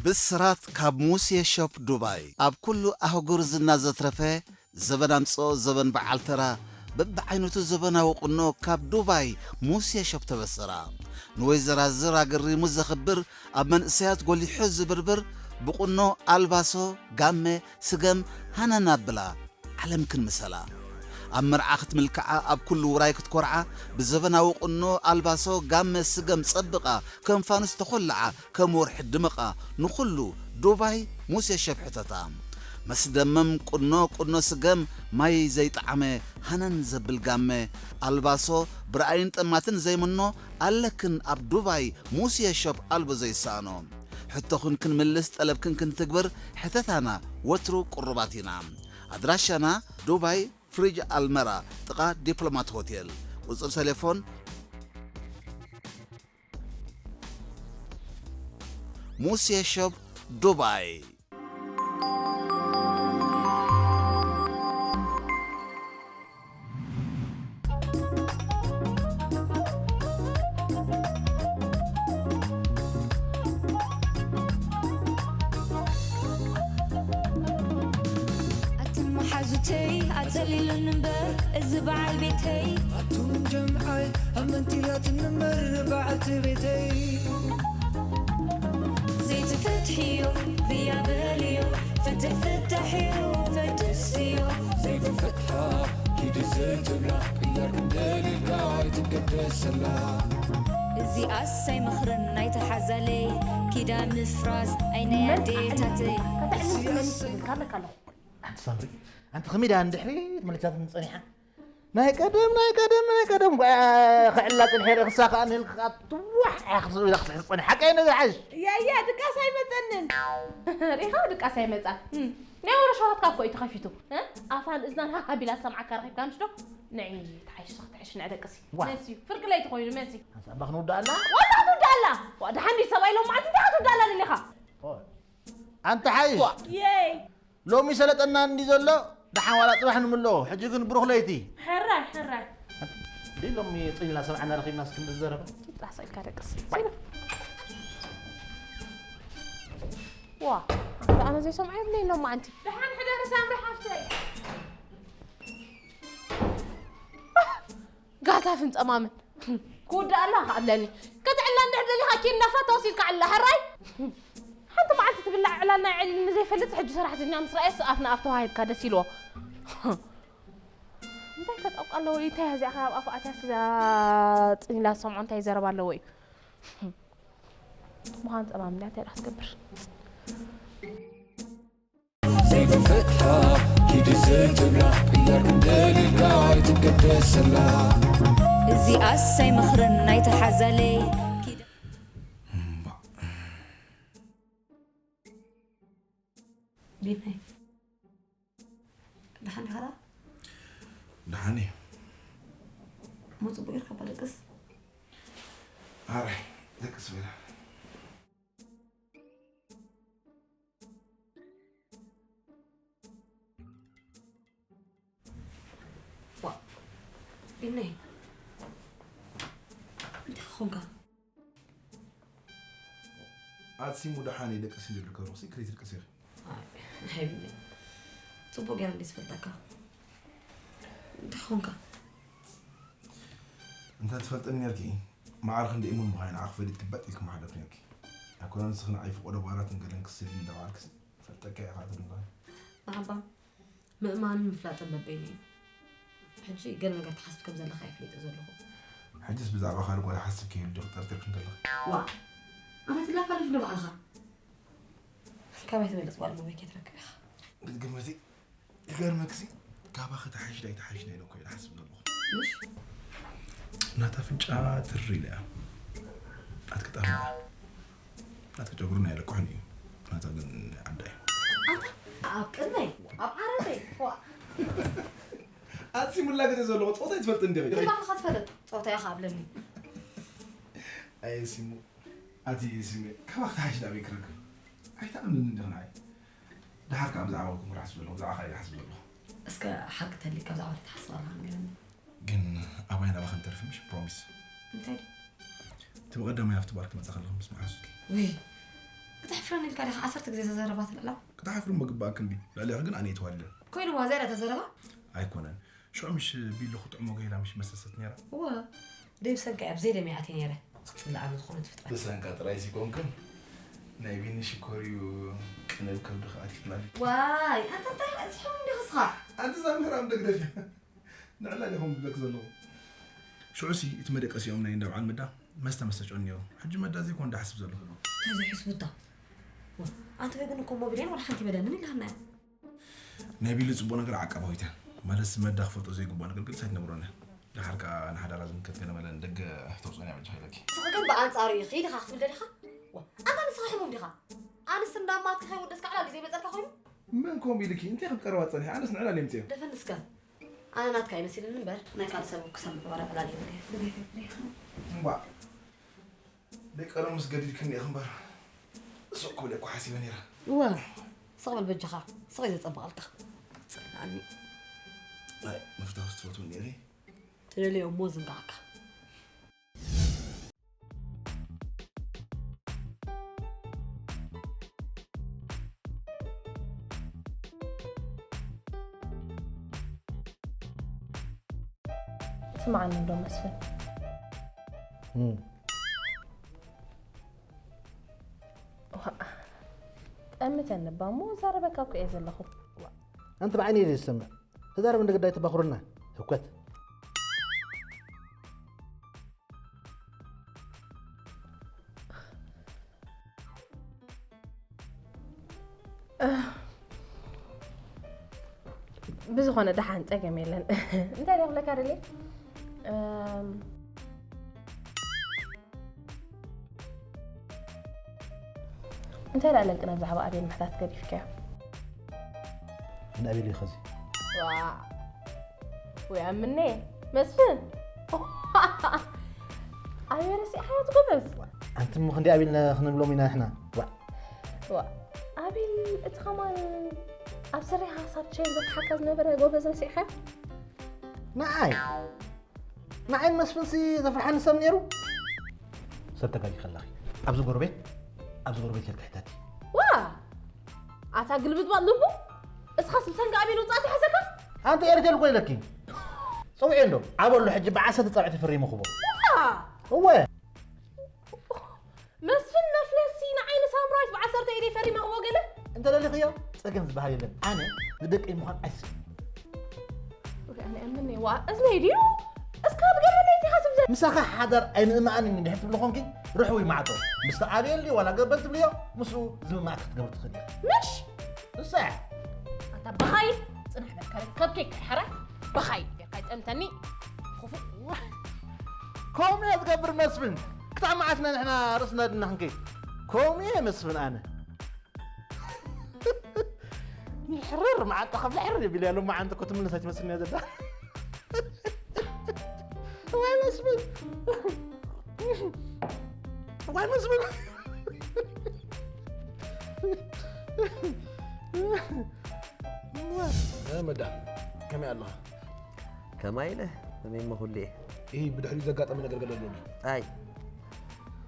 ብስራት ካብ ሙሴ ሾፕ ዱባይ። ኣብ ኩሉ ኣህጉር ዝና ዘትረፈ፣ ዘበን ኣምጽኦ ዘበን በዓል ተራ፣ በብዓይነቱ ዘበናዊ ቁኖ ካብ ዱባይ ሙሴ ሾፕ ተበሰራ። ንወይዘራዝር ኣገሪሙ ዘኽብር፣ ኣብ መንእሰያት ጎሊሑ ዝብርብር፣ ብቁኖ ኣልባሶ፣ ጋመ፣ ስገም፣ ሃነን ኣብላ። ዓለም ክንምሰላ። ኣብ መርዓ ክትምልክዓ፣ ኣብ ኩሉ ውራይ ክትኮርዓ፣ ብዘበናዊ ቁኖ ኣልባሶ ጋመ ስገም ጸብቓ፣ ከም ፋኑስ ተኾልዓ፣ ከም ወርሒ ድምቓ፣ ንኹሉ ዱባይ ሙሴ ሸብሕተታ። መስደመም ቁኖ፣ ቁኖ ስገም፣ ማይ ዘይጠዓመ፣ ሃነን ዘብል ጋመ፣ ኣልባሶ ብረኣይን ጠማትን ዘይምኖ፣ ኣለክን ኣብ ዱባይ ሙሴ ሸብ ኣልቦ ዘይሰኣኖ። ሕቶኽን ክንምልስ፣ ጠለብክን ክንትግብር፣ ሕተታና ወትሩ ቅሩባት ኢና። ኣድራሻና ዱባይ ፍሪጅ ኣልመራ ጥቓ ዲፕሎማት ሆቴል። ቁጽሪ ቴሌፎን ሙሴ ሾፕ ዱባይ። ኣትን መሓዙተይ ኣጸሊሉኒ እምበር እዚ በዓል ቤተይ ኣቱም ጀምዓይ ኣብ መንቲላት ንመር በዓልቲ ቤተይ ዘይትፍትሕዮ ብያ በልዮ ፍትሕ ፍታሕዮ ፈድስዮ ዘይትፍትሓ ኪዲ ዘይትብላ ቅያር ክንደሊልካ ኣይትገደሰላ እዚኣስ ኣይመኽርን ናይቲ ሓዛለይ ኪዳን ምፍራስ ኣይናይ ኣዴታተይ ኣንቲ ሳምሪ ኣንቲ ከመይ ደኣ ንድሕሪት መሊሳትኒ ጸኒሓ ናይ ቀደም ናይ ቀደም ናይ ቀደም ጓያ ክዕላ ጽንሐ ርእሳ ከኣ ንልካ ትዋሕ ክትብል ክትሕዝ ጸኒሓ ሓቀይ ነዚ ሓሽ ያያ ድቃስ ኣይመጸንን ሪኻ ድቃስ ኣይመጻን ናይ ወረ ሸዋትካ እኮ እዩ ተኸፊቱ ኣፋን እዝናን ሃ ኣቢላ ትሰምዓካ ረኺብካ ምሽ ዶ ንዒ ትሓይሽ ክትሕሽ ንዕ ደቅሲ መሲዩ ፍርቂ ለይቲ ኮይኑ መሲ ኣባ ክንውዳእ ኣላ ዋላ ክትውዳእ ኣላ ዋ ደሓን ድዩ ሰብኣይ ሎም መዓልቲ እንታይ ክትውዳእ ኣላ ደሊኻ ኣንቲ ሓይሽ የይ ሎሚ ሰለጠና እንዲ ዘሎ ደሓን ዋላ ጽባሕ ንምልኦ ሕጂ ግን ብሩኽ ለይቲ ሕራይ ሕራይ እንዲ ሎሚ ጽሊላ ሰብዓና ረኺብና እስክንዲ ዘረባ ጣሳ ኢልካ ደቅስ ዋ ኣነ ዘይሰምዖ የብለይ ሎም መዓንቲ ደሓን ሕደሪ ሳምሪ ሓፍተይ ጋታፍን ጸማምን ክውዳእ ኣለዋ ከዕብለኒ ክትዕላ እንድሕር ደሊኻ ኪድ ናፋ ተወሲድካ ዕላ ሕራይ ሓንቲ መዓልቲ ትብላዕ ዕላልና ይዕልኒ ዘይፈልጥ ሕጂ ሰራሕተኛ ምስ ረኣየስ ኣፍና ኣፍ ተዋሂብካ ደስ ኢልዎ እንታይ ከጠብቃ ኣለዎ እዩ እንታይ እዚኣ ካብ ኣፉ ኣትያስ እዛ ፅኒላ ዝሰምዖ እንታይ ዘረባ ኣለዎ እዩ ምዃን ፀማምና እንታይ ደኣ ክትገብር ዘይትፈትሓ ኪዲ ዘይትብላ ቅያር ክንደሊልካ ኣይትገደሰላ እዚኣስ ኣይመኽርን ናይቲ ሓዛለይ ቢናይ ደሓን ዲኻ ደኣ ደሓን እየ እሞ ፅቡቅ ኢልካ እባ ደቅስ ኣረ ደቅስ በላ ቢናይ እንታይ ኾንካ ኣትሲሙ ደሓን እየ ደቅስ እንድልከ ሩክሲ ክሪት ድቅስ ኢኺ ሃይብኒ ፅቡቅ ገይረ እንደ ዝፈልጠካ እንታይ ኾንካ እንተ ትፈልጠኒ ነርኪ መዓር ክንደ እሙን ምዃይ ንዓኽ ፈሊጥኪ በጥ ኢልኪ ምሓለፍ ነርኪ ኣይኮነ ንስኺ ንዓይ ፍቆዶ ባራት ንገለን ክስሊ እንዳበዓልክሲ ፈልጠካ ኢኻ ትብል ምዃን መሓባ ምእማንን ምፍላጥን በበይኑ እዩ ሕጂ ገለ ነገር ትሓስብ ከም ዘለኻ እየ ፈሊጠ ዘለኹ ሕጅስ ብዛዕባ ካልእ ጓል ሓስብ ከይህሉ ዲኺ ጠርጢርኪ እንከለኺ ዋ ኣታ ትላፋለፍ ዶ ባዕልኻ ካባይ ትበልፅ ጓል መመይ ከይትረክብ ኢኻ ክትግምቲ ይገርመክሲ ካባኺ ተሓይሽ ዳይ ተሓይሽ ናይ ለኮ ኢለ ሓስብ ዘለኹ ምሽ ናታ ፍንጫ ትሪ ኢለ እያ ኣትክጣም እያ ኣትክጨጉሩ ናይ ለኩሕን እዩ ናታ ግን ዓዳ እዩ ኣንታ ኣብ ቅድመይ ኣብ ዓረተይ ዋ ኣትሲ ሙላገተ ዘለዎ ፆታ ይትፈልጥ እንዲኺ ኢኻ ትፈልጥ ፆታ ኢኻ ኣብለኒ ኣየ ሲሙ ኣቲ ሲሙ ካባኺ ተሓይሽ ዳበይ ክረክብ ኣይተኣምንን እንዲኺ ንዓይ ደሓር ከዓ ብዛዕባ ወልኩም ክሓስብ ዘለኹ ብዛዕባ ካልእ ክሓስብ ዘለኹ እስከ ሓቂ ተሊካ ብዛዕባ ትሓስብ ኣለኻ ንገረኒ ግን ኣባይ ናባኸ ንተርፍ ምሽ ፕሮሚስ እንታይ ድዩ እቲ ብቐዳማይ ኣብቲ ባር ክመፃ ከለኹ ምስ መሓዙት ውይ ክትሕፍረኒ ኢልካ ዲኻ ዓሰርተ ግዜ ዘዘረባ ትልዕላ? ክትሓፍሪ እሞ ግባኣክን ድዩ? ልዕሊኺ ግን ኣነ እየ ተዋልደ። ኮይኑዋ ዝያዳ ተዘረባ? ኣይኮነን። ሽዑ ምሽ ቢሉ ክጥዕሞ ገይራ ምሽ መሰሰት ነይራ? እወ። ደይ ብሰንካ እያ ብዘይ ደመይ ኣትየ ነይረ። ክትጽልኣኒ ዝኾነት ፍጥረት። ብሰንካ ጥራይ ሲኮንክን ናይ ቢኒ ሽኮር እዩ ቅንብ ከብድኻ ኣትዩና። ዋይ፣ ኣንታ እንታይ ረእስሕም እንዲኻ ስኻ? ኣንቲ እዛ ምህራም ደግደፍ እያ። ንዕላ ዲኹም ዝብለክ ዘለኹ? ሽዑሲ እቲ መደቀሲኦም ናይ እንዳ በዓል መዳ መስተ መስተ ጨንዮም። ሕጂ መዳ ዘይኮን ዳሓስብ ዘለኹ። እንታይ ዝሕስቡ እታ? ኣንተ ወይ ግን እኮ ሞቢልያን ወላ ሓንቲ በለንን ኢልሃና እያ። ናይ ቢሉ ጽቡቕ ነገር ዓቃባዊት እያ። ማለት መዳ ክፈልጦ ዘይግብኦ ነገር ግልጺ ኣይትነግሮን እያ። ደሓር ከኣ ንሓዳራ ዝምልከት ገለ መለ ንደገ ተውጽኦን እያ በጃኻ ኢለኪ። ንስኻ ግን ብኣንጻሩ እዩ ኺድ ኢኻ ክትብል ደሊኻ? ዋ፣ ኣንታ ንስኻ ሕሙም ዲኻ? ኣንስ እንዳማትካ ከይወደስካ ዕላል ግዜ ይመጸልካ ኮይኑ? መን ከምኡ ኢልኪ? እንታይ ከም ቀረባ ጸኒሐ? ኣነስ ንዕላል እየ ምጽዮ። ደፈን እስከ። ኣነ ናትካ ኣይመሲልኒ እምበር፣ ናይ ካልእ ሰብ ክሰምዕ ወረ ዕላል እየ ምጽዮ። እምባዕ። ደይ ቀደም ምስ ገዲድክኒ ኢኺ እምበር፣ ስቕ ክብል እኮ ሓሲበ ነይረ። እወ፣ ስቕ በል በጃኻ፣ ስቕ እዩ ዘጸብቐልካ። ጽልኣኒ። ኣይ፣ ምፍታው ትፈትው ነይሪ። ትደልዮ እሞ ዝንጋዓካ። ስምዓኒ እንዶ መስፍን። እም። ዋእ፣ ጠምተኒ እባ እሞ እዛረበካ እኮ እየ ዘለኹ። ዋእ፣ ኣንቲ ብዓይኒ እየ ዝሰምዕ። ተዛረብ እንደ ግዳይ ተባኽሩና። ህኮት። ብዝኾነ ደሓን ጸገም የለን። እንታይ ደኣ ክብለካ ደልየ? እም፣ እንታይ ደኣ ለንቅነ ብዛዕባ ኣቤል ምሕታት ገዲፍካዮ? ንኣቤል እዩ ኸዚ። ዋእ። ወይ ኣምኔ፣ መስፍን። ኣቤል ረሲዕካዮ ትጎበዝ። ኣንቲ እሞ ክንደይ ኣቤል ነ-፣ ክንብሎም ኢና ንሕና? ዋእ። ዋእ። ኣቤል፣ እቲ ኸማን ኣብ ስሪኻ ሳብ ቼን ዘፍሓካ ዝነበረ ጎበዝ ረሲዕካዮ? ንዓይ? ንዓይን መስፍንሲ ዘፍርሓኒ ሰብ ነይሩ? ሰብ ተጋጊ ከለኺ። ኣብዚ ጎረቤት፣ ኣብዚ ጎረቤት ኢልካ ሕተቲ። ዋ! ኣታ ግልብጥባጥ ልቡ? እስኻስ ብሰንኪ ኣቤል ውጽኣት ይሓዘካ? ኣንቲ ኤርቴል እኮ ኢለኪ። ጽውዒ እንዶ፣ ዓበሉ ሕጂ ብዓሰርተ ጻውዒት ፈሪሙ ክቦ። ዋ! እወ። መስፍን መፍለሲ ንዓይኒ ሳምራዊት ብዓሰርተ ኢደይ ፈሪመ ክቦ ገለ? እንተ ደሊኽዮ፣ ጸገም ዝበሃል የለን። ኣነ ንደቀይ ምዃን ኣይስእን። ወይ ኣነ ኣምኔ፣ ዋ፣ እዝነይ ድዩ? እስካ ትገርመለይ እንዲኻ ትብዘ-? ምሳኻ ሓዳር ኣይምእምኣንን እንድሕር ትብሊ ኾንኪ፣ ርሕዊ ማዕጾ። ምስቲ ኣቤል ድዩ ዋላ ገበል ትብልዮ፣ ምስኡ ዝምማዕ ክትገብር ትኽእል ኢኻ። ምሽ? እሳ። ኣንታ በኻይ፣ ጽናሕ በል፣ ካልእ ከብከይ ከይሓራ፣ በኻይ፣ ጌርካ ይጠምተኒ። ክፉእ። ከምኡ እየ ዝገብር መስፍን። ክሳብ መዓስ ኢና ንሕና ርእስና ድና ክንከይድ? ከምኡ እየ መስፍን ኣነ። ይሕርር፣ መዓልቲ ካብ ዝሕርር የቢል ያለው መዓልቲ እኮ ትምለስ ኣይትመስልን እያ ዘላ። ዋይ መስፍን። ዋይ መስፍን። እ፣ መዳ፣ ከመይ ኣለኻ? ከማይ ኢለ፣ ከመይ እሞ ኩሉ እየ። ይህ ብድሕሪኡ ዘጋጠመ ነገር ገለ ኣሎ ድዩ? ኣይ፣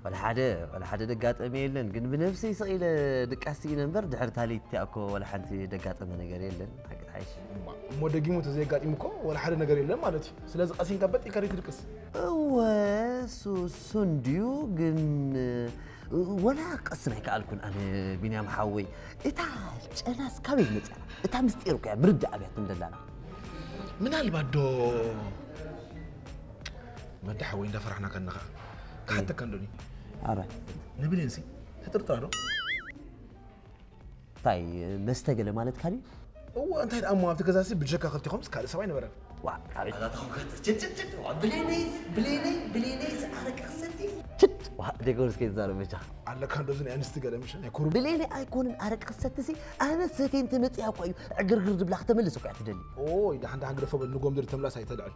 ወላ ሓደ፣ ወላ ሓደ ደጋጠመ የለን፣ ግን ብነብሰይ ስቕ ኢለ ድቃስ ስኢነ እምበር፣ ድሕሪ ታሊት እቲኣ እኮ ወላ ሓንቲ ደጋጠመ ነገር የለን። ሓቂ ትሓይሽ። እማ፣ እሞ ደጊሙ እንተዘየጋጢሙ እኮ ወላ ሓደ ነገር የለን ማለት እዩ። ስለዚ ቀሲንካ በጥ ኢልካ ድዩ ትድቅስ? እወ፣ እሱ፣ እሱ እንድዩ፣ ግን፣ ወላ ክቀስን ኣይከኣልኩን ኣነ፣ ቢንያም ሓወይ። እታ ጨናስ ካበይ መጽያ? እታ ምስጢር እኮ እያ ምርዳእ ኣብያትን ደላና። ምናልባት ዶ መዳ ሓወይ እንዳፈራሕና ከለኻ ክሓተካ እንዶኒ። ኣረ። ንብሌንሲ ትጥርጥራ ዶ? እንታይ መስተ ገለ ማለትካ ድዩ? እወ፣ እንታይ ደኣ እሞ ኣብቲ ገዛሲ ብጀካ ክልቲኹምስ ካልእ ሰብ ኣይነበረን። ዋ፣ ኣቤት። ኣታ ተኸውከት። ችት፣ ችት፣ ችት። ዋ፣ ብሌነይ፣ ብሌነይ፣ ብሌነይ፣ ኣረቂ ክሰቲ። ችት። ዋ፣ ደገ ወልስከ ይዛረብ ብቻ። ኣለካ እንዶ እዚ ናይ ኣንስቲ ገለ ምሽ፣ ናይ ኩሩ። ብሌነይ ኣይኮንን ኣረቂ ክሰቲ ሲ፣ ኣነ ሰትየ እንተመጽያ እኮ እዩ ዕግርግር ዝብላ ክተመልስ እኮ እያ ትደሊ። ኦይ፣ ደሓን፣ ደሓን ግደፎ በል፣ ንጎምድር ተምላስ ኣይተልዕል።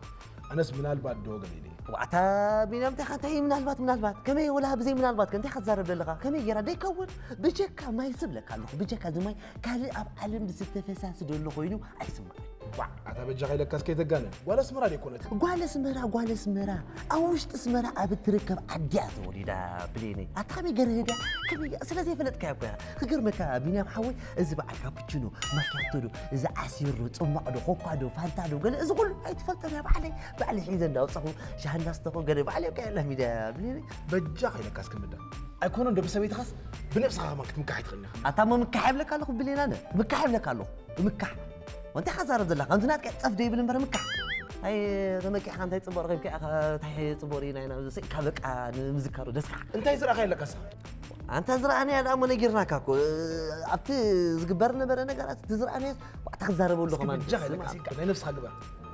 ኣነስ ምናልባት ዶ ገለ ኢለ። ዋዕታ ቢንያም፣ እንታይ ኢኻ፣ እንታይ ምናልባት፣ ምናልባት? ከመይ ወላ ብዘይ ምናልባት ከ እንታይ ኢኻ ትዛረብ ዘለኻ? ከመይ ጌራ ደይከውን? ብጀካ ማይ ስብለካ ኣለኹ፣ ብጀካ እዚ ማይ ካልእ ኣብ ዓለም ዝስተ ፈሳሲ ዘሎ ኮይኑ ኣይስምዓን። ዋዕ፣ ኣታ በጃኻ ኢለካስ ከይተጋነን። ጓል ኣስመራ ደይኮነት? ጓል ኣስመራ፣ ጓል ኣስመራ። ኣብ ውሽጢ ኣስመራ ኣብ እትርከብ ዓዲ እያ ተወሊዳ ብሌነይ። ኣታ ከመይ ገርህዳ? ከመይ ስለ ዘይፈለጥካያ እኮ እያ። ክገርመካ ቢንያም ሓወይ፣ እዚ በዓል ካፑቺኖ፣ ማኪያቶ ዶ፣ እዚ ዓሲር ዶ፣ ጽማቕ ዶ፣ ኮኳ ዶ፣ ፋንታ ዶ፣ ገለ እዚ ኩሉ ኣይትፈልጦን እያ። ባዕለይ፣ ባዕለይ ሒዘ እንዳውጻኹ፣ ሻሂ እንዳስተኹ፣ ገለ ባዕለይ እኮ እያ ሚድያ ብሌነይ። በጃኻ ኢለካስ ክምዳ። ኣይኮነን ዶ ብሰበይትኻስ ብነብስኻ ከማን ክትምካሕ ኣይትኽእልን ኢኻ። ኣታ እሞ ምካሕ ይብለካ ኣለኹ ብሌና፣ ነ ምካሕ ይብለካ ኣለኹ። ምካሕ። እንታይ ኢኻ ትዛረብ ዘለኻ? ከምዚ ናትካ ጸፍ ደይብል እምበር ምካሕ። ኣይ፣ ተመኪሕካ እንታይ ጽቡቕ ረኺብካ ኢኻ? እንታይ ጽቡቕ ርኢና ኢና? ስኢካ በቃ ንምዝካሩ ደስካ። እንታይ ዝረኣኻ የለካ ንስኻ? ኣንታ ዝረኣናያ ደኣ እሞ ነጊርናካ እኮ። ኣብቲ ዝግበር ነበረ ነገራት፣ እቲ ዝረኣናዮ፣ ዋዕታ ክዛረበሉ እስኪ ከማን በጃኻ ኢለካ ስማ። ስኢካ ናይ ነብስኻ ግበር።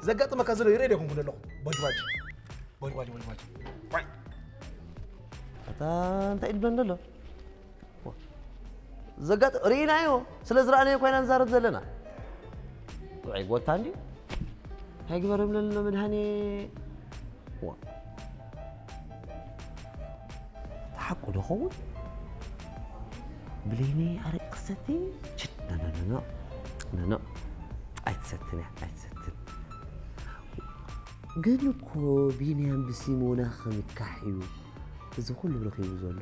ዘጋጥመካ ዘሎ ይርኢ ደይኮንኩ ዘለኹ። ቦጅባጅ። ቦጅባጅ፣ ቦጅባጅ። ዋይ። ኣታ እንታይ ኢልበን ዘሎ? ዘጋጥ-፣ ርኢናዮ፣ ስለ ዝረኣናዮ ኮይና ንዛረብ ዘለና። ጥዑይ ጎታ እንድዩ። እንታይ ግበር እብለሎ መድሃኔ? ዋ። ተሓቁ ዶ ኸውን? ብሌነይ ኣረቂ ክሰቲ? ችድ፣ ኖ፣ ኖ፣ ኖ፣ ኖ። ኖ፣ ኖ። ኣይትሰትን እያ፣ ኣይትሰትን። ግን እኮ ቢንያም ብሲሞና ክምካሕ እዩ እዚ ኩሉ ረኺቡ ዘሎ።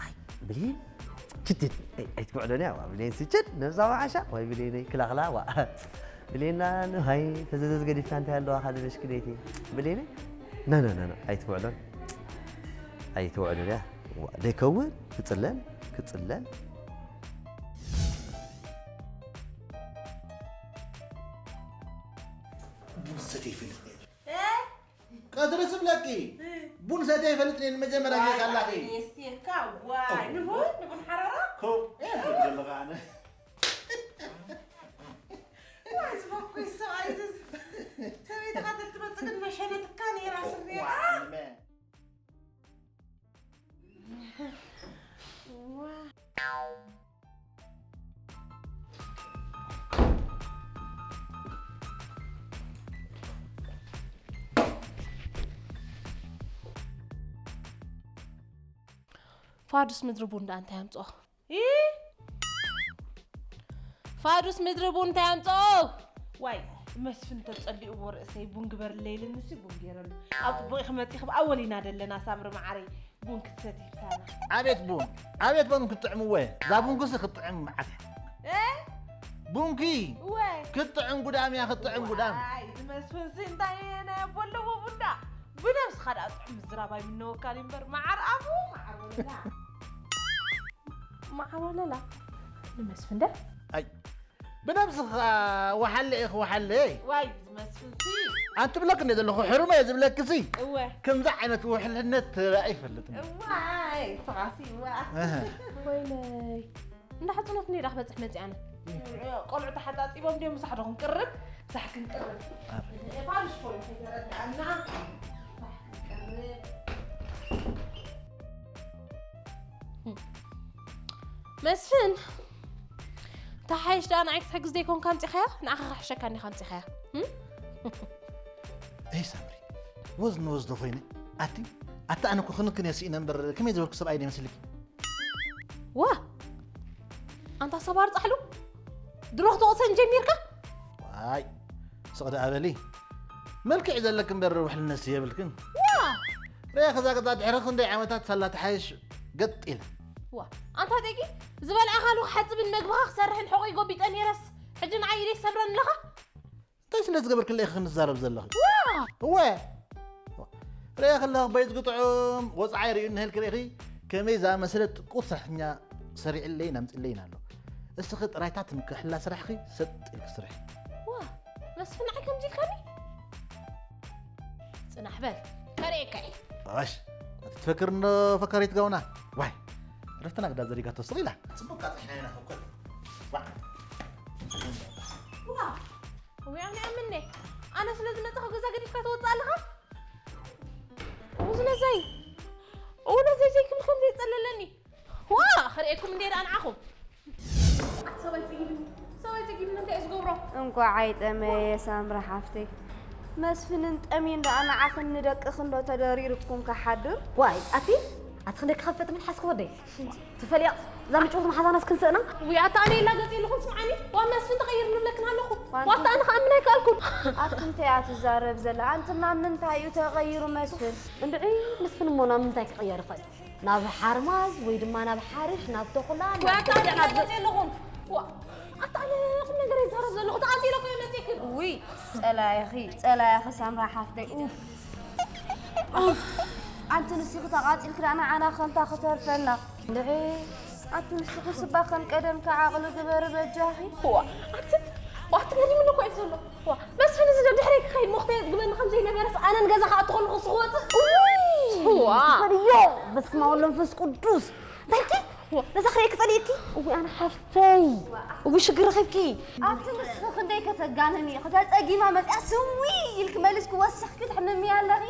ኣይ፣ ብሌን፣ ችድድ፣ ኣይ፣ ኣይትጉዕዶን እያ፣ ዋ፣ ብሌን ስችድ፣ ነብሳ ወሓሻ፣ ወይ ብሌነይ፣ ክላኽላ፣ ዋ። ብሌና፣ ንሃይ፣ ተዘዘዝ ገዲፍካ እንታይ ኣለዋ፣ ካልእ በሽክሌቲ። ብሌነይ፣ ና፣ ና፣ ና፣ ና፣ ኣይትጉዕዶን። ኣይትጉዕዶን እያ። ዋ፣ ደይከውን፣ ክጽለል፣ ክጽለል። ቡን ሰትየ ይፈልጥ ነይረ። እ? ቀትሪ ስብለኪ፣ እ። ቡን ሰትየ ይፈልጥ ነይረ፣ ንመጀመርያ ግዜ ዋይ፣ ካላኺ። ኣነ የስትየካ፣ ዋይ፣ ንቡን፣ ንቡን ሓራራ? ኮ፣ እ። ዘለኻ ኣነ። ዋይ፣ ዝበኩይ ሰብኣይ፣ እዚ ሰበይትኻ ተትመጽእ ግን መሸነትካ ነይራ፣ ስርየላ። ዋይ፣ መ- ፋዱስ ምድሪ ቡን ደኣ እንታይ ኣምጽኦ? ኢ! ፋዱስ ምድሪ ቡን እንታይ ኣምጽኦ? ዋይ፣ መስፍን ተጸሊእዎ ርእሰይ ቡን ግበርለይ ኢልንሲ ቡን ገይረሉ። ኣብ ጽቡቕ ኢኺ መጺኺ፣ ብኣወል ኢና ደለና ሳምሪ መዓረይ። ቡን ክትሰቲ ምሳና። ኣቤት ቡን፣ ኣቤት ቡን ክትጥዕምዎ እየ። እዛ ቡንኩሲ ክትጥዕም መዓት እያ። እ? ቡንኪ እወ። ክትጥዕም ጉዳም እያ፣ ክትጥዕም ጉዳም። ዋይ፣ እዚ መስፍንሲ እንታይ ናይ ኣቦ ኣለዎ ቡንዳ? ብነብስኻ ደኣ ጥዑም ምዝራብ ኣይምነወካን እምበር፣ መዓር ኣፉ፣ መዓር ወለላ። መዓር ወለላ? ንመስፍን ደ? ኣይ፣ ብነብስኻ ወሓለ ኢኺ፣ ወሓለ። ዋይ፣ ዝመስልሲ። ኣንቲ ብለክ እንደ ዘለኹ ሕሩመ እየ ዝብለክሲ። እወ። ከምዚ ዓይነት ውሕልነት ተራእየ ኣይፈልጥን። እዋይ፣ ፍቓሲ፣ እዋ። እህ። ወይለይ። እንዳ ሕጽኖት እንዴ ዳ ክበጽሕ መጺኣነ? ቆልዑ ተሓጻጺቦም ድዮም ምሳሕ ዶ ክንቅርብ? ምሳሕ ክንቅርብ። ኣረ። ፋሉስ ኮይኑ ከይተረድኣና። ምሳሕ ክንቅርብ። መስፍን፣ ተሓይሽ ደኣ ንዓይ ክትሕግዝ ዘይኮንካ ኣምጺኻያ? ንዓኻ ክሕሸካ እንዲኻ ኣምጺኻያ። እም? ኤይ ሳምሪ፣ ወዝ ንወዝ ዶ ኮይነ? ኣቲ፣ ኣታ ኣነ እኮ ክንክን እየ ስኢነ እምበር፣ ከመይ ዝበልኩ ሰብኣይ ዶ ይመስልኪ? ዋ! ኣንታ ሰባር ጻሕሉ፣ ድሮ ክትወቕሰን ጀሚርካ? ዋይ፣ ስቕ ደኣ በሊ። መልክዕ ዘለኪ እምበር ውሕልነትሲ የብልክን። ዋ! ርያ ከዛ ገዛ ድሕሪ ክንደይ ዓመታት ሳላ ተሓይሽ ገጥ ኢለ። ዋ፣ ኣንታ ደቂ ዝበልዓኻሉ ክሓጽብን መግብኻ ክሰርሕን ሕቖይ ጎቢጠ ነይረስ፣ ሕጂ ንዓይ ኢደይ ሰብረን ኣለኻ? እንታይ ስለ ዝገበርክለይ ኢኺ ክንዛረብ ዘለኺ? ዋ! እወ። ርያ ከለኺ በይዝጊ ጥዑም ወጽዓይ ርእዩ እንሄልኪ ርኢኺ፣ ከመይ ዝኣመሰለ ጥቁር ስራሕተኛ ሰሪዕለይን ኣምጺእለይን ኣሎ። እስኺ ጥራይታ ትምክሕላ ስራሕኺ ሰጥ ኢልኪ ስርሒ። ዋ፣ መስፍን ንዓይ ከምዚ ኢልካኒ? ጽናሕ በል፣ ከርእየካ እየ። ኣሽ፣ ኣቲ ትፈክር እንዶ ፈካሪት ጋውና። ዋይ፣ ዕረፍትና ግዳ ዘሪጋቶ ስቕ ኢላ። ጽቡቕ ቃጥሒና ኢና ፈከር። ዋ። ዋ፣ ወይ ኣነ ኣምኔ። ኣነ ስለ ዝመጻኹ ገዛ ገዲፍካ ትወጽእ ኣለኻ? እውዝነዘይ፣ እውነዘይ ዘይክብል ከም ዘይጸለለኒ። ዋ፣ ክርእየኩም እንዴ ደኣ ንዓኹም። ኣቲ ሰብኣይ ጽጊብኒ፣ ሰብኣይ ጽጊብኒ፣ እንታይ እየ ዝገብሮ? እንቋዕ ኣይጠመየ ሳምሪ ሓፍተይ። መስፍንን ጠምዩን ደኣ ንዓኽን ንደቅኽን ዶ ተደሪርኩም ክሓድር? ዋይ፣ ኣቲ፣ ኣቲ ክንደይ ክኸፍት ምን ሓስክ ወደይ? ትፈልያ፣ እዛ ምጭውቲ መሓዛናስ ክንስእና? ውይ፣ ኣታ ኣነ የላገጽ የለኹም፣ ስምዓኒ። ዋ፣ መስፍን ተቐይሩ ንብለክን ኣለኹ። ዋንታ ኣነ ክኣምን ኣይከኣልኩን። ኣቲ እንታይ እያ ትዛረብ ዘላ? ኣንቲ ናብ ምንታይ እዩ ተቐይሩ መስፍን? እንድዒ መስፍን እሞ ናብ ምንታይ ክቕየር ይኽእል? ናብ ሓርማዝ ወይ ድማ ናብ ሓርሽ ናብ ተኹላ ናብ ዋታ ገዛ፣ ናብ ዘ- ኣለኹም። ኣታ ኣነ ቁም ነገር ይዛረብ ዘለኹ ተኣዚረ ኮ ይመፅክን። ውይ ጸላኢኺ ጸላኢኺ ሳምራ ሓፍተይ ኡፍ ኡፍ ኣንቲ ንስኺ ተቓጺልኪ ደኣ ንዓና ከንታ ክተርፈና እንድዒ ኣቲ ንስኺ ስባ ከም ቀደምኪ ዓቕሊ ግበሪ በጃኺ። እዋ ኣቲ ዋቲ ገሪሙኒ እኮ እዩ ዘሎ። ዋ መስፍን እዚ ዶ ድሕረይ ክኸይድ ሞኽተየት ግበኒ ከም ዘይነበረስ ኣነ ንገዛ ክኣቱ ከለኹ እሱ ክወፅእ። እዋ ፈርዮ በስመ አብ ወወልድ ወመንፈስ ቅዱስ እንታይ ነዛ ክርእየኪ ጸሊእኪ እዊ ኣነ ሓፍተይ እዊ ሽግር ረኺብኪ ኣቲ ንስኺ ክንደይ ከተጋንኒ ከተጸጊማ መጽያ ስዊ ኢልኪ መሊስኪ ወሲኽኪ ትሕምምያ ኣለኺ።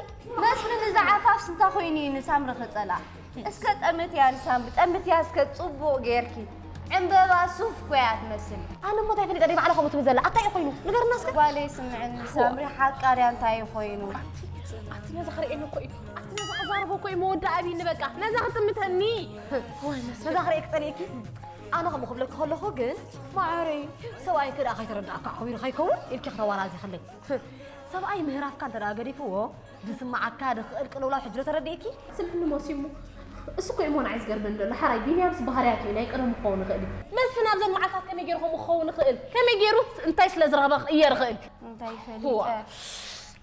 መስፍን እዚ ዓፋፍስ እንታይ ኮይኑ እዩ ንሳምሪ ክጸልኣ? እስከ ጠምትያ ንሳምሪ ጠምትያ እስከ ጽቡቕ ጌርኪ። ዕምበባ ሱፍ እኮ እያ ትመስል። ኣነ እሞ እንታይ ፈሊጠ ደይ ባዕላ ከምኡ ትብል ዘላ ኣታይ እዩ ኮይኑ ንገርና እስከ ጓለይ ስምዕኒ ሳምሪ ሓቃርያ እንታይ እዩ ኮይኑ? ኣቲ ነዛ ክርእየኒ እኮ እዩ ኣቲ ነዛ ክዛረቦ እኮ እዩ መወዳእታ ኣብይኒ በቃ ነዛ ክጥምተኒ። ነዛ ክርእየኪ ጸሊእኪ ኣነ ከምኡ ክብለኪ ከለኹ ግን ማዕረይ ሰብኣይኪ ደኣ ከይተረዳእካ ዓዊሩ ከይከውን ኢልኪ ክተዋራዚኽለይ። ሰብኣይ ምህራፍካ እንተ ደኣ ገዲፍዎ ዝስምዓካ ዝኽእል ቅልውላው ሕጂ ዶ ተረዲእኪ? ስምዕኒ ሞሲ እሞ እሱ እኮ እሞ ንዓይ ዝገርመኒ ዘሎ ሓራይ ቢንያምስ ባህርያቱ እዩ ናይ ቀደሙ ክኸውን ይኽእል እዩ። መስፍን ኣብዘን መዓልታት ከመይ ገይሩ ከምኡ ክኸውን ይኽእል? ከመይ ገይሩ እንታይ ስለ ዝረኸበ ክቕየር ይኽእል? እንታይ ፈሊጠ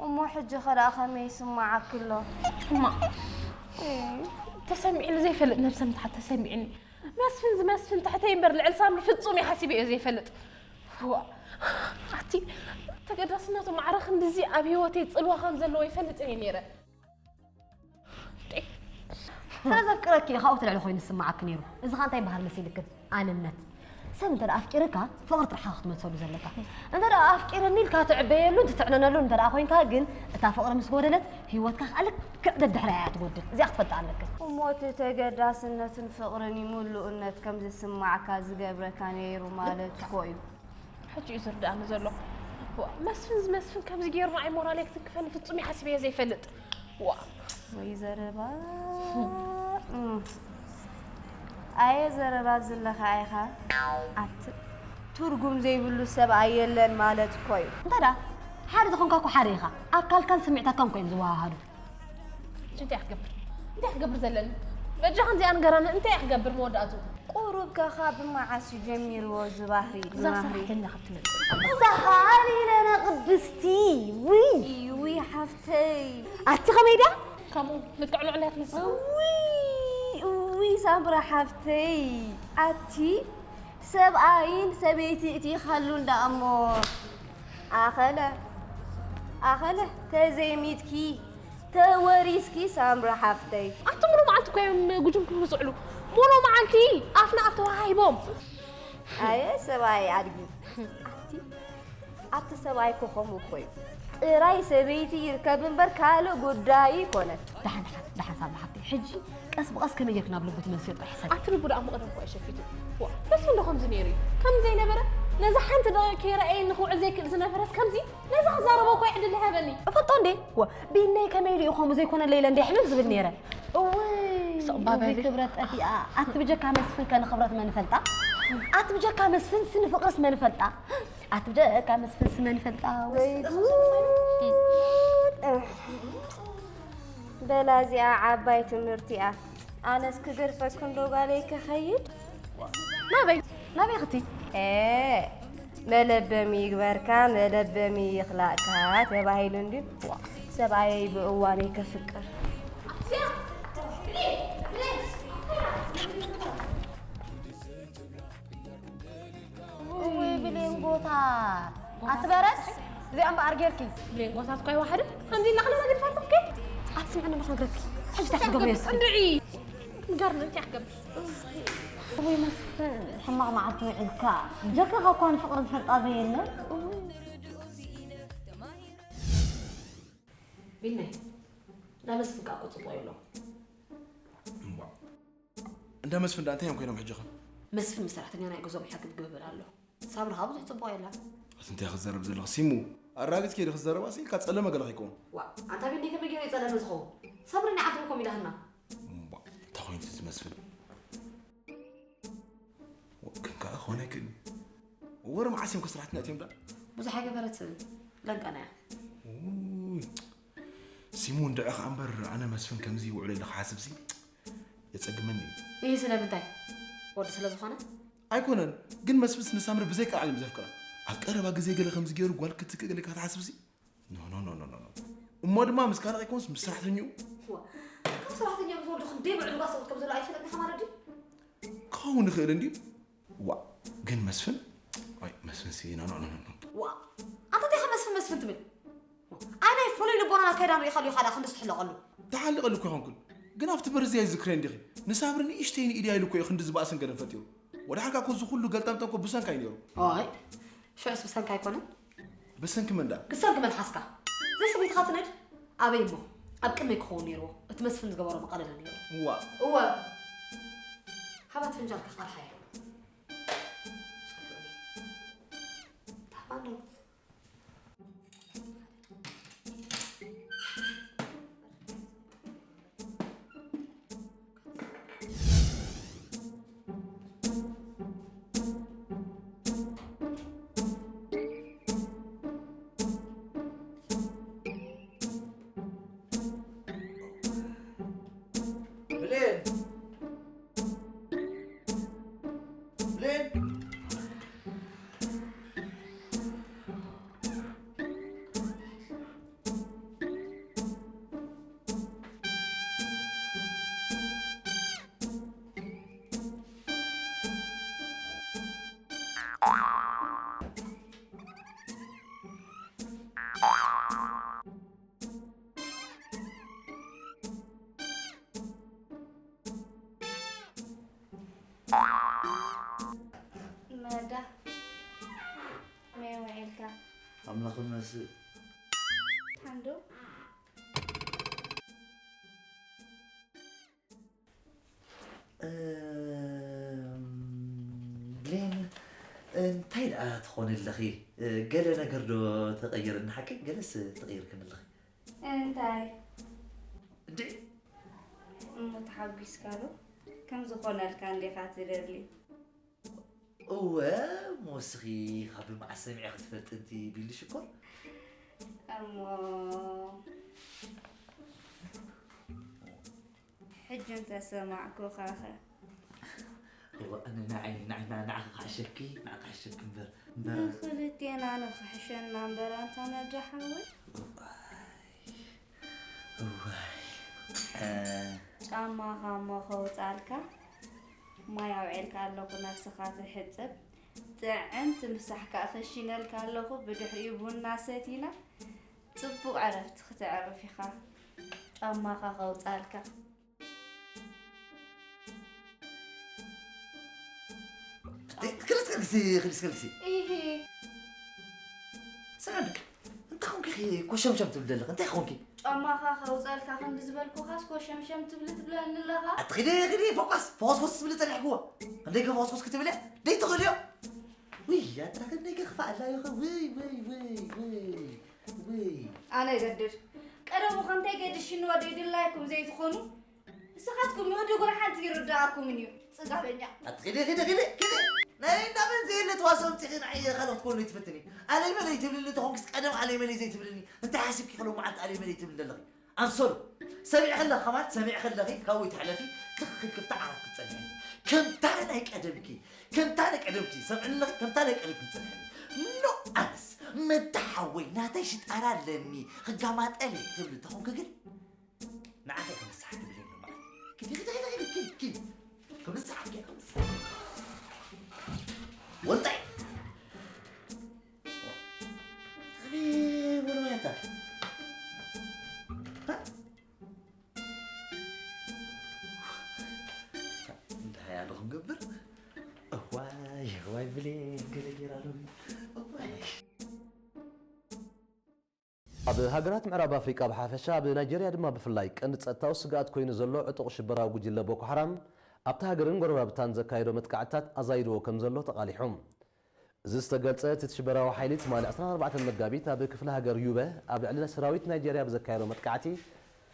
እሞ ሕጂ ኸ ደኣ ከመይ ይስምዓኪ ኣሎ? ሕማቕ ተሰሚዕኒ ዘይፈልጥ ነብሰ ምትሓት ተሰሚዕኒ። መስፍን ዝመስፍን ትሕተይ እምበር ልዕሊ ሳምሪ ፍጹም እዩ ሓሲበዮ ዘይፈልጥ። ዋእ ኣቲ ተገዳስነቱ ማዕረ ክንድዚ ኣብ ሂወተይ ጽልዋ ከም ዘለዎ ይፈልጥን እየ ነይረ። ስለ ዘፍቅረኪ እዩ ካብኡ ትልዕሊ ኮይኑ ዝስምዓኪ ነይሩ። እዚ ኸኣ እንታይ ይበሃል መሲልክን? ኣንነት። ሰብ እንተ ደኣ ኣፍቂርካ ፍቕሪ ጥራሕ ኢኻ ክትመልሰሉ ዘለካ። እንተ ደኣ ኣፍቂርኒ ኢልካ ትዕበየሉን ትትዕነነሉን እንተ ደኣ ኮይንካ ግን እታ ፍቕሪ ምስ ጎደለት ሂወትካ ኸኣ ልክዕ ደድሕሪኣ እያ ትጎድል። እዚኣ ክትፈልጣ ኣለክን። እሞ እቲ ተገዳስነትን ፍቕርን እዩ ምሉእነት ከም ዝስምዓካ ዝገብረካ ነይሩ ማለት እኮ እዩ። ሕጂ እዩ ዝርድኣኒ ዘሎ። ዋእ መስፍን ዝመስፍን ከምዚ ገይሩ ንዓይ ሞራለይ ክትንክፈኒ ፍጹም እዩ ሓሲበዮ ዘይፈልጥ። ዋእ። ወይ ዘረባ እም። ኣየ ዘረባ ዝለኻ ኢኻ ኣቲ ትርጉም ዘይብሉ ሰብኣይ የለን ማለት እኮ እዩ። እንታይ ደኣ ሓደ ዝኾንካ እኮ ሓደ ኢኻ። ኣካልካን ስምዒታትካን እኮ እዮም ዝወሃሃዱ። እንታይ ክገብር እንታይ ክገብር ዘለኒ በጃኻ እንዚኣ ንገረኒ እንታይ ክገብር መወዳእቱ ቁሩብ ከ ካብ መዓስ እዩ ጀሚርዎ እዚ ባህሪ እዚ ባህሪ ሰራሕተኛ ካብ ትመፅእ እዛ ኻሊለና ቅድስቲ ውይ ውይ ሓፍተይ ኣቲ ከመይ ድያ ከምኡ ልክዕ ልዕል እያ ትመስል ውይ ውይ ሳምራ ሓፍተይ ኣቲ ሰብኣይን ሰበይቲ እቲ ኢኻሉ እንዳ እሞ ኣኸለ ኣኸለ ተዘይሚትኪ ተወሪስኪ ሳምሪ ሓፍተይ ኣቱም ሎማዓንቲ እኮ እዮም ጉጅምኩም ዝውዕሉ ሞሎ መዓልቲ ኣፍና ኣፍ ተዋሃሂቦም ኣየ ሰብኣይ ኣድጊ ኣቲ ኣቲ ሰብኣይ ኮኸሙ እኮ እዩ ጥራይ ሰበይቲ ይርከብ እምበር ካልእ ጉዳይ ይኮነን ደሓን ደሓን ደሓን ሳምሪ ሓፍተይ ሕጂ ቀስ ብቐስ ከመይ ጌርኪ ናብ ልቡ ትመልስዮ ጥራሕ ሕሰቢ ኣቲ ልቡ ደኣ እሞ ቀደም እኮ እዩ ሸፊቱ ዋ በስ እንዶ ከምዚ ነይሩ እዩ ከም ዘይነበረ ነዛ ሓንቲ ደቒቕ ከይረኣየኒ ክውዕል ዘይክእል ዝነበረስ ከምዚ ነዛ ክዛረቦ እኮ እዩ ዕድል ዝሃበኒ። እፈልጦ እንዴ? ወ፣ ቢነይ ከመይ ኢሉ እዩ ከምኡ ዘይኮነለይ ኢለ እንዴ ሕምም ዝብል ነይረ። እውይ፣ ስቕ በሊ። እውይ ክብረት ጠፊኣ። ኣቲ ብጀካ መስፍን ከ ንኽብረት መን ይፈልጣ? ኣቲ ብጀካ መስፍንሲ ንፍቕርስ መን ይፈልጣ? ኣቲ ብጀካ መስፍንሲ መን ይፈልጣ? ወይ ጉድ። በላ እዚኣ ዓባይ ትምህርቲ እያ። ኣነስ ክገድፈክን ዶ ጓለይ ክኸይድ? ናበይ? ናበይ ክትይ? ኤ፣ መለበሚ ይግበርካ መለበሚ ይኽላእካ ተባሂሉ እንድዩ ሰብኣየይ ብእዋነይ ከፍቅር እውይ ብሌን ጎታ ኣትበረስ እዚኣ እምበኣር ጌርኪ ብሌን ጎታ ትኳይ ዋሕደ ከምዚ እናኽለና ግድፋትኪ ኣትስምዕኒ ንኽነግረኪ ሕጂ ታሕቲ ገብርዮ እንድዒ ንገርኒ እንታይ ክገብር ወይ መስፍን ሕማቕ መዓልቲ ውዒልካ ጀካኻ እኳ ንፍቕሪ ዝፈልጣ ዘየለ ቢልናይ ናብ መስፍን ከዓ እኮ ፅቡቕ የብሎም እንዳ መስፍን ዳ እንታይ እዮም ኮይኖም ሕጂ ኸ መስፍን ምስ ሰራሕተኛ ናይ ገዞም ሕጊ ክገብር ኣሎ ሳብሪ ከዓ ብዙሕ ፅቡቕ የላ እቲ እንታይ ክዘረብ ዘለኹ ሲሙ ኣራግፅ ከይዲ ክዘረባ ሲ ኢልካ ፀለመ ገለ ከይከውን ዋ ኣንታ ቢልናይ ከመይ ገይረ ይፀለመ ዝኸውን ሳብሪ ናይ ዓድና ኮም ኢላትና እምቧ እንታይ ኮይኑ እቲ ዝመስል ግን ከዓ ክኾነ ኣይክእልን ወረ መዓስ እዮም ከስራሕትና እትዮም ዳ? ብዙሕ ኣይገበረትን። ለንቀና እያ። ውይ፣ ሲሙ እንድዒ ኸኣ እምበር ኣነ መስፍን ከምዚ ይውዕለሉ ክሓስብሲ የጸግመኒ እዩ። ይህ ስለምንታይ? ወዲ ስለ ዝኾነ? ኣይኮነን፣ ግን መስፍንስ ንሳምሪ ብዘይካ ዓለም ዘፍቅራ። ኣብ ቀረባ ግዜ ገለ ከምዚ ገይሩ ጓል ክትክእ ገለ ኢልካ ትሓስብሲ? ኖ፣ ኖ፣ ኖ፣ ኖ፣ ኖ፣ ኖ። እሞ ድማ ምስ ካልእ ኣይኮንስ ምስ ሰራሕተኛኡ? ዋ፣ ካብ ሰራሕተኛ ምስ ወዲ ክንደይ ምዕሉጋት ሰብኡት ከም ዘሎ ኣይትፈልጥን ኢኻ ማለት ድዩ? ክኸውን ይኽእል እንድዩ። ዋ፣ ግን መስፍን፣ ኣይ፣ መስፍን ሲ፣ ኖ፣ ኖ፣ ኖ፣ ኖ፣ ኖ። ዋ፣ ኣንታ እንታይ ኢኻ መስፍን፣ መስፍን ትብል? ኣይ፣ ናይ ፍሉይ ልቦናን ኣካይዳን ርኢኻሉ ኢኻ ደኣ ክንድስ ትሕለቐሉ? ተሓሊቐሉ እኮ ኣይኮንኩን። ግን ኣብቲ በሪ እዚ ኣይዝክረን ዲኺ? ንሳምሪ ንእሽተይ ንኢድያ ኢሉ እኮ እዩ ክንዲ ዝበኣስን ገለን ፈጢሩ። ወድሓር ከኣ እኮ እዚ ኩሉ ገልጠምጠም እኮ ብሰንካ እዩ ነይሩ። ኣይ፣ ሽዑስ ብሰንካ ኣይኮነን? ብሰንኪ መን ደኣ? ብሰንኪ መልሓስካ። ዘይሰበይትኻ ትነድ? ኣበይ እሞ? ኣብ ቅድመይ ክኸውን ነይርዎ። እቲ መስፍን ዝገበሮ መቐለለ ነይሩ። እዋ። እወ። ሃባት ፍንጃልካ ቃርሓዮ። ታባኖ። ብሌን! ብሌን! መዳ፣ መይ ውዒልካ? ኣምላኽ ይመስገን። ሓንዶ? እም፣ ብሌን፣ እንታይ ደኣ ትኾኒ ኣለኺ? ገለ ነገር ዶ ተቐይርኒ ሓቂ? ገለስ ተቐይርክኒ ኣለኺ። እንታይ? እንዴ? እሞ ተሓጒስካ ዶ? ከም ዝኾነልካ እንዲኻ ትደሊ? እወ፣ እሞ እስኺ ካብ መዓስ ሰሚዐ ክትፈልጢ እንዲ ቢልኒ ሽኮር? እሞ ሕጂ እንተሰማዕኩኻኸ? እወ፣ ኣነ ንዓይ፣ ንዓይ፣ ንዓ-፣ ንዓኺ ክሕሸኪ፣ ንዓኺ ክሕሸኪ እምበር፣ እምበር። ንኽልቴና ንኽሕሸና እምበር፣ ኣንታ መዳ ሓወይ። እዋይ፣ እዋይ፣ እ። ጫማኻ እሞ ከውጻልካ፣ ማይ ኣውዒልካ ኣለኹ፣ ነብስኻ ትሕጽብ። ጥዕምቲ ምሳሕ ከኣ ከሺነልካ ኣለኹ፣ ብድሕሪኡ ቡና ሰቲና፣ ጽቡቕ ዕረፍቲ ክተዕርፍ ኢኻ። ጫማኻ ከውጻልካ። ክልስ ከልክሲ፣ ክልስ ከልክሲ። ኢሂ። ስምዕኒ፣ እንታይ ኾንኪ ኢኺ ኮሸምሸም ትብሊ ዘለኺ? እንታይ ኾንኪ? ጫማኻ ከውፀልካ ክንዲ ዝበልኩኻስ ኮሸምሸም ትብሊ ትብለኒ ኣለኻ? ኣቲ ኺዲ፣ ኺዲ፣ ፎኳስ፣ ፎኾስኮስ ትብሊ ጸኒሕክዎ። ክንደይ ከ ፎኾስኮስ ክትብሊ? ደይ ትኽእልዮ? ውይ፣ ኣታ ክንደይ ከኽፋእ ኣላ ኢኺ። ውይ፣ ውይ፣ ውይ፣ ውይ፣ ውይ። ኣነ ገድድ። ቀደሙ ኸ እንታይ ገድሽኒ ወደይ ድላይኩም ዘይትኾኑ? ንስኻትኩም ንወዲ ጓል ሓንቲ ይርድኣኩምን እዩ፣ ጽጋበኛ። ኣቲ ኺዲ፣ ኺዲ፣ ኺዲ፣ ኺዲ። ናይ እንዳ መን ዘየለ ተዋስኦ ኣምጺኺ ንዓይ ካልኦት ክትኮኑ ትፍትኒ። ኣለይ መለይ ትብልኒ ተኾንክስ ቀደም ኣለይ መለይ ዘይትብልኒ። እንታይ ሓሲብኪ ክሎ መዓልቲ ኣለይ መለይ ትብልኒ ዘለኺ? ኣምሰሉ። ሰሚዕኺ ኣለኺ ከማን፣ ሰሚዕኺ ኣለኺ፣ ካብኡ ይትሕለፊ፣ ትኽኽል ክፍቲ ዓራት ክትጸንሒ። ከምታ ናይ ቀደምኪ፣ ከምታ ናይ ቀደምኪ፣ ሰምዕኒ ኣለኺ፣ ከምታ ናይ ቀደምኪ ክትጸንሒ። ኖ ኣነስ፣ መዳ ሓወይ፣ ናተይ ሽጣራ ኣለኒ፣ ክጋማጠል እየ ትብሊ ተኾንኪ ግን፣ ንዓኺ ክምስሓት ትብለኒ ማለት። ኪዲ፣ ኪዲ፣ ኪዲ፣ ኪዲ፣ ኪዲ፣ ኪዲ። ክምስሓት እየ፣ ክምስሓት። ወልጣይ። ኣበይ ወልዋያታ? ሃ? እንታይ ኣለኹም ገብር? እዋይ፣ እዋይ ብሌን፣ ገለ ጌራ ሎሚ። እዋይ። ኣብ ሃገራት ምዕራብ ኣፍሪቃ ብሓፈሻ፣ ኣብ ናይጀርያ ድማ ብፍላይ፣ ቀንዲ ጸጥታዊ ስግኣት ኮይኑ ዘሎ ዕጡቕ ሽበራዊ ጉጅለ ቦኮ ሓራም፣ ኣብታ ሃገርን ጎረባብታን ዘካየዶ መጥቃዕትታት ኣዛይድዎ ከም ዘሎ ተቓሊሑ። እዚ ዝተገልጸ፣ እቲ ሽበራዊ ሓይሊ ትማሊ ዕስራን ኣርባዕተን መጋቢት ኣብ ክፍለ ሃገር ዩበ ኣብ ልዕሊ ሰራዊት ናይጀርያ ብዘካየዶ መጥቃዕቲ፣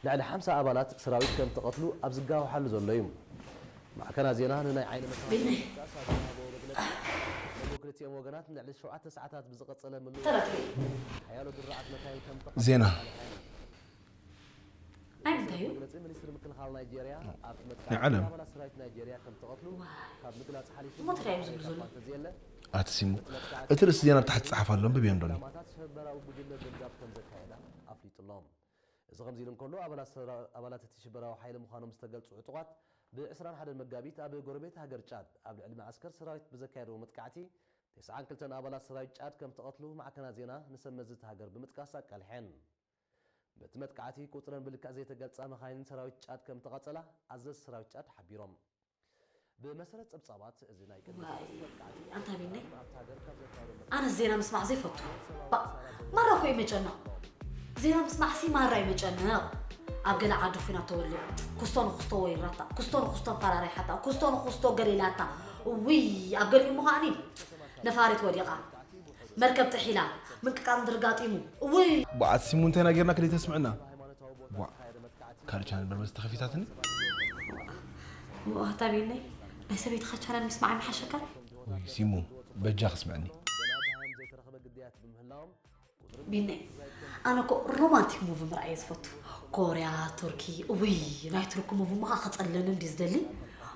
ልዕሊ ሓምሳ ኣባላት ሰራዊት ከም ዝተቐትሉ ኣብ ዝጋወሓሉ ዘሎ እዩ። ማዕከናት ዜና ንናይ ዓይኒ መሰኻኽር ብምጥቃስ ኣብ ዝሃብዎ መግለጺ፣ ክልቲኦም ወገናት ንልዕሊ ሸውዓተ ሰዓታት ብዝቐጸለ ምሉእ ተረትሪ ሓያሎ ድራዓት መካይን ከም ዜና ናይ ምንታይ እዩ? መግለጺ ሚኒስትሪ ምክልኻል ናይጄርያ ኣብቲ መጥቃዕቲ ናይ ዓለም። ኣባላት ሰራዊት ናይጄርያ ከም ተቐትሉ ካብ ምግላጽ ሓሊፉ ሞት ዳዮም ዝብሉ ዘሎ። እኳ እንተዘየለ ኣትሲሙ እቲ ርእሲ ዜና ብታሕቲ ጸሓፍ ኣሎ ኣንብብዮ እንዶኒ ዕላማታት ሽበራዊ ጉጅለ ደብዳብ ከም ዘካየዳ ኣፍሊጡ ኣሎ። እዚ ከምዚ ኢሉ እንከሎ ኣባላት ሰራ- ኣባላት እቲ ሽበራዊ ሓይሊ ምዃኖም ዝተገልጹ ዕጡቓት ብ ዕስራን ሓደን መጋቢት ኣብ ጎረቤት ሃገር ጫድ ኣብ ልዕሊ መዓስከር ሰራዊት ብዘካየደዎ መጥቃዕቲ ተስዓን ክልተን ኣባላት ሰራዊት ጫድ ከም ተቐትሉ ማዕከናት ዜና ንሰብ መዚ እቲ ሃገር ብምጥቃስ ኣቃሊሐን። በቲ መጥቃዕቲ ቁጽረን ብልክዕ ዘይተገልጻ መኻይንን ሰራዊት ጫድ ከም ተቓጸላ ኣዘዝቲ ሰራዊት ጫድ ሓቢሮም። ብመሰረት ጸብጻባት እዚ ናይ ቅድሚ ዋይ መጥቃዕቲ ኣንታ ቢነይ ኣብታ ሃገር ካብ ዘካየዶ ኣነ ዜና ምስማዕ ዘይፈቱ። ባ- ማራ እኮ ይመጨና ዜና ምስማዕ ሲ ማራ ይመጨና። ኣብ ገለ ዓዲ ኩናት ተወልዑ ኩስቶ ንኩስቶ ወይራታ ኩስቶ ንኩስቶ ፈራሪሓታ ኩስቶ ንኩስቶ ገሌላታ። ውይ ኣብ ገሊኡ ምዃኒ ነፋሪት ወዲቓ መርከብ ጥሒላ ምንቅቃም ድርጋጢሙ። ውይ ብኣትሲሙ እንታይ ና ጌርና ክደይ ተስምዕና ዋ ካልእ ቻነል በርበስ ተኸፊታትኒ እሞ ኣታ ቢነይ ናይ ሰበይትኻ ቻነል ምስማዕ ይመሓሸካ። ወይ ሲሙ በጃ ክስምዕኒ ገና ብሃዮም ዘይተረኸበ ግዳያት ብምህላዎም ቢነይ ኣነ እኮ ሮማንቲክ ሙቪ ምርኣየ ዝፈቱ። ኮርያ ቱርኪ። ውይ ናይ ቱርኪ ሙቪ ምኻ ከፀለኒ እንዲ ዝደሊ።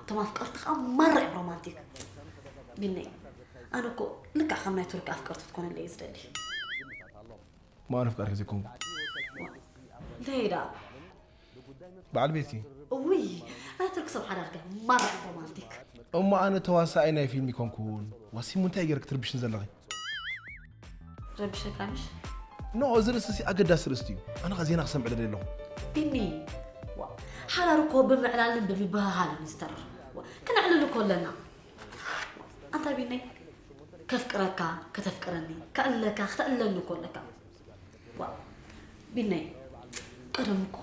እቶም ኣፍቀርቲ ከዓ ማራ እዮም ሮማንቲክ። ቢነይ ኣነ እኮ ልክዕ ከም ናይ ቱርኪ ኣፍቀርቲ ክትኮነለይ እየ ዝደሊ። ማን ኣፍቃርኪ ዘይኮንኩ እንታይ ደኣ በዓል ቤትኪ ውይ ናይ ቱርኪ ሰብ ሓዳርገ ማራ እዮም ሮማንቲክ። እሞ ኣነ ተዋሳኣይ ናይ ፊልም ይኮንኩን ዋሲሙ እንታይ ገይርክ ትርብሽን ዘለኺ ረብሸካ ምሽ ኖ እዚ ርእሲ ሲ ኣገዳሲ ርእስቲ እዩ ኣነ ኸ ዜና ክሰምዕ ደለ ኣለኹ ቢኒ ዋ፣ ሓዳር እኮ ብምዕላልን ብምብህሃልን እዩ ዝተርፍ። ዋ፣ ክነዕልል እኮ ኣለና። ኣንታ ቢነይ ከፍቅረካ ከተፍቅረኒ ከዕልለካ ክተዕልለኒ እኮ ኣለካ። ዋ፣ ቢነይ ቀደም እኮ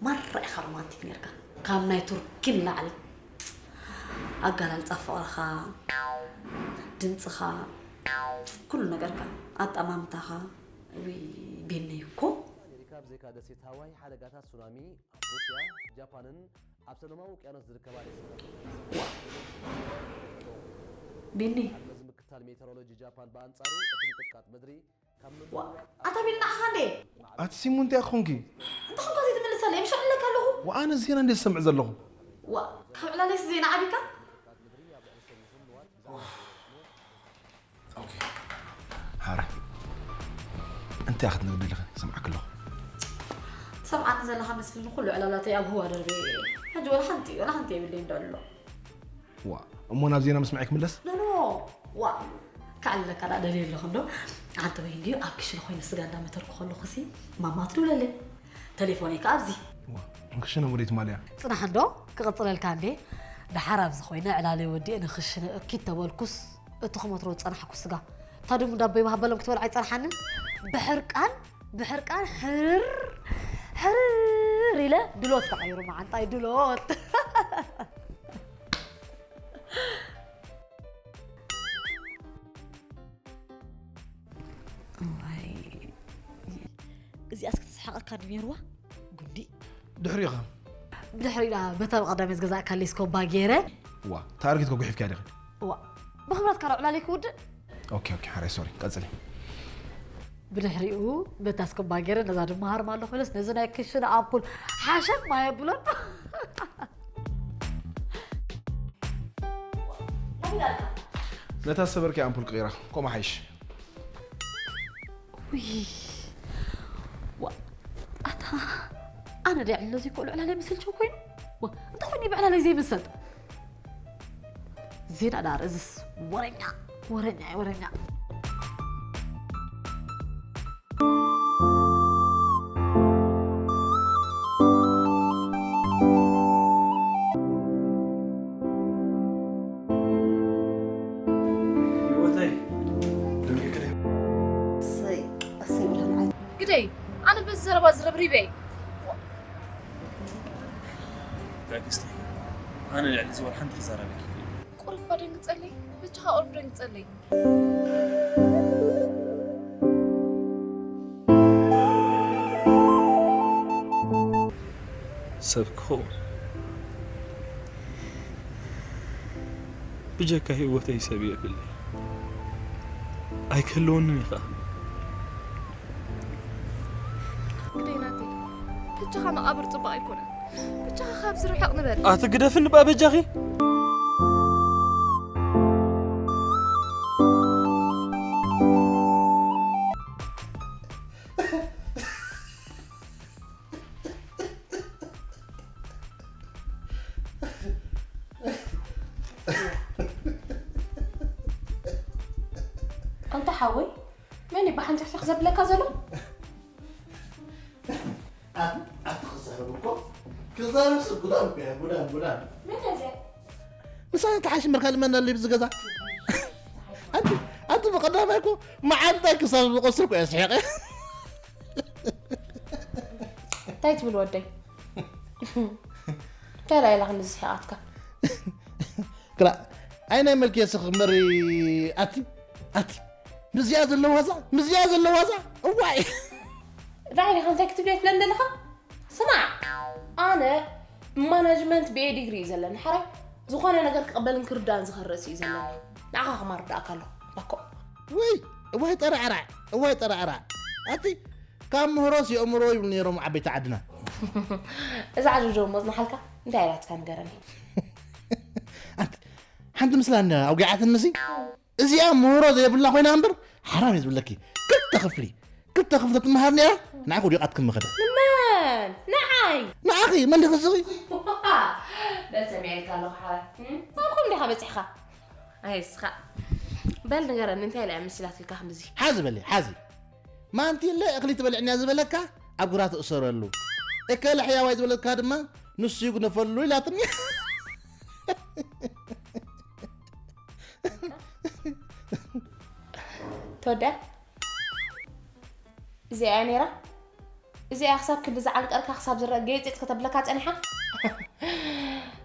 ማራ ኢኻ ሮማንቲክ ነርካ ካብ ናይ ቱርኪ ንላዕሊ። ኣገላልፃ ፍቕርኻ፣ ድምፅኻ፣ ኩሉ ነገርካ፣ ኣጠማምታኻ። ውይ ቢነይ እኮ ኣሜሪካ ብዘይካ ደሴት ሃዋይ ሓደጋታት ሱናሚ ኣብ ሩስያ፣ ጃፓንን ኣብ ሰለማዊ ውቅያኖስ ዝርከባ ደሴታት ቢኒ መዚ ምክትታል ሜትሮሎጂ ጃፓን ብኣንጻሩ እቲ ምንቅጥቃጥ ምድሪ ካብ ዋ ኣታ ቢኒ ንዓኻ እንዴ ኣቲ ሲሙ እንታይ ኮንኪ እንተ ኾንካ ዘይትምልሰለይ ምሽ ዕለካ ኣለኹ ወኣነ ዜና እንዴት ዝሰምዕ ዘለኹ ዋ ካብ ዕላለይስ ዜና ዓቢካ ሓረ እንታይ ክትነግሪ ኢለኺ ሰምዓክ ኣለኹ ሰምዓኒ ዘለኻ መስልኒ ኩሉ ዕላላተይ ኣብ ህዋ ደርበ ሕጂ ወላ ሓንቲ ወላ ሓንቲ የብለይ እንዶ ኣሎ ዋ እሞ ናብ ዜና ምስማዕ ክምለስ ኖኖ ዋ ካዕለካ ዳ ደልየ ኣለኹ እንዶ ሓንቲ ወይ እንድዩ ኣብ ክሽነ ኮይነ ስጋ እንዳመተርኩ ከለኹ ሲ ማማ ትድውለለይ ተሌፎነይ ከኣ ኣብዚ ዋ እንክሽነ ወደይ ትማልያ ጽናሕ እንዶ ክቕጽለልካ እንዴ ደሓር ኣብዚ ኮይነ ዕላለይ ወዲኤ ንክሽነ እኪት ተበልኩስ እቲ ክመትሮ ዝጸናሕኩ ስጋ ታድሙ ዳቦ ይባሃበሎም ክትበልዓ ይጸንሓንን ብሕርቃን ብሕርቃን ሕርር ሕርር ኢለ ድሎት ተቐይሩ መዓንጣይ ድሎት እዚኣስ ክትስሓቐካ ድሜርዋ ጉዲ ድሕሪኻ ብድሕሪዳ በታ ብቐዳመ ዝገዛእካለይ ስኮባ ገይረ ዋ ታርጌት ኮ ጉሒፍካ ዲኺ ዋ ብኽብረትካ ዶ ዕላለይ ክውድእ ኦኬ ኦኬ ሓራይ ሶሪ ቀጽሊ ብድሕሪኡ በታ ስኮባ ገይረ ነዛ ድማ ሃርማ ኣሎ ኮይነስ ነዚ ናይ ክሽነ ኣምፑል ሓሸት ማይ ኣብሎን ነታ ሰበርኪ ኣምፑል ቅይራ ኮማ ሓይሽ ውይ ዋ ኣታ ኣነ ደ ዕሎ ዘይኮ ልዕላለይ ምስልቸው ኮይኑ ዋ እንታይ ኮይኑ ብዕላለይ ዘይምሰጥ ዜና ዳር እዝስ ወረኛ ወረኛ ወረኛ ህይወተይ ደንጊክለይ እሰይ እሰይ ብለን ዓይ ግደይ ኣነ በዚ ዘረባ ዝረብሪበ ትዕግስቲ ኣነ ልዕሊ ዝበል ሓንቲ ክዛረበኪ ቁርባ ደንግጸለይ ብቻኻ ቁርብ ደንግጸለይ ሰብ ክኸውን ብጀካ ህይወተይ ሰብ የብለይ ኣይክህልወንን እዩ ኸዓ። ግደይ ናተይ፣ በጃኻ መቓብር ጽቡቕ ኣይኮነን። በጃኻ ካብዚ ርሕቕ ንበል። ኣቲ ግደፍኒ በኣ በጃኺ። ኣንታ ሓወይ፣ መን እዩ ብሓንሳሕሳሕ ዘብለካ ዘሎ? ኣቲ ክዛረብ እኮ ክዛረብ ሰብ ጉዳም እኮ እያ፣ ጉዳም ጉዳም። መን እዚኣ? ምሳና ተሓሽ ምርካ ልመና ልብ ዝገዛ ኣንቲ ኣንቲ ብቀዳማይ እኮ መዓልታይ ክሳብ ዝቆስል እኮ እየ ስሒቀ። እንታይ ትብል ወደይ? እንታይ ዳ ኢላ ክንዲ ዝስሒቓትካ? ክላ ኣይ ናይ መልክ የስኽ መሪ ኣቲ ኣቲ ምዝያ ዘለዋዛ ምዝያ ዘለዋዛ እዋይ። ዳዕሊ እንታይ ክትብል ትለን ዘለኻ? ስማዕ፣ ኣነ ማናጅመንት ብኤ ዲግሪ እዩ ዘለኒ። ሓራይ ዝኾነ ነገር ክቕበልን ክርዳን ዝኽእል ርእሲ እዩ ዘለኒ። ንዓኻ ከማርዳእካ ኣለኹ ባኮ። ወይ እዋይ ጠራዕራዕ እዋይ ጠራዕራዕ ኣቲ ካብ ምህሮስ የእምሮ ይብሉ ነይሮም ዓበይቲ ዓድና። እዛ ዓጀጆ መጽናሓልካ እንታይ ኢላትካ ንገረኒ። ኣንቲ ሓንቲ ምስላ እንዳ ኣውጊዓትንሲ እዚኣ ምህሮ ዘይብላ ኮይና እምበር ሓራም እዩ ዝብለኪ። ክልተ ክፍሊ ክልተ ክፍሊ ትመሃር ነይራ። ንዓኺ ወዲቓትኪ ምኸደ። ንመን? ንዓይ። ንዓኺ መን ድኽስኺ? በል ሰሚዐልካ ኣለኹ ሓራይ። እም? ኣብኹም ዲኻ በጺሕኻ? ኣይ እስኻ። በል ንገረኒ እንታይ ኢላ እያ መሲላትካ ከምዚ? ሓዚ በሊ ሓዚ ማንቲለ እኽሊ ትበልዕንያ ዝበለካ ኣብ ግራ ትእሰረሉ። እከለ ሕያዋይ ዝበለካ ድማ ንሱ ይጉነፈሉ ኢላትኒ። ተወዲኣ እዚኣ እያ ነይራ። እዚኣ ክሳብ ክንዲ ዝዓንቀርካ ክሳብ ዝረአ ገይፂት ከተብለካ ፀኒሓ።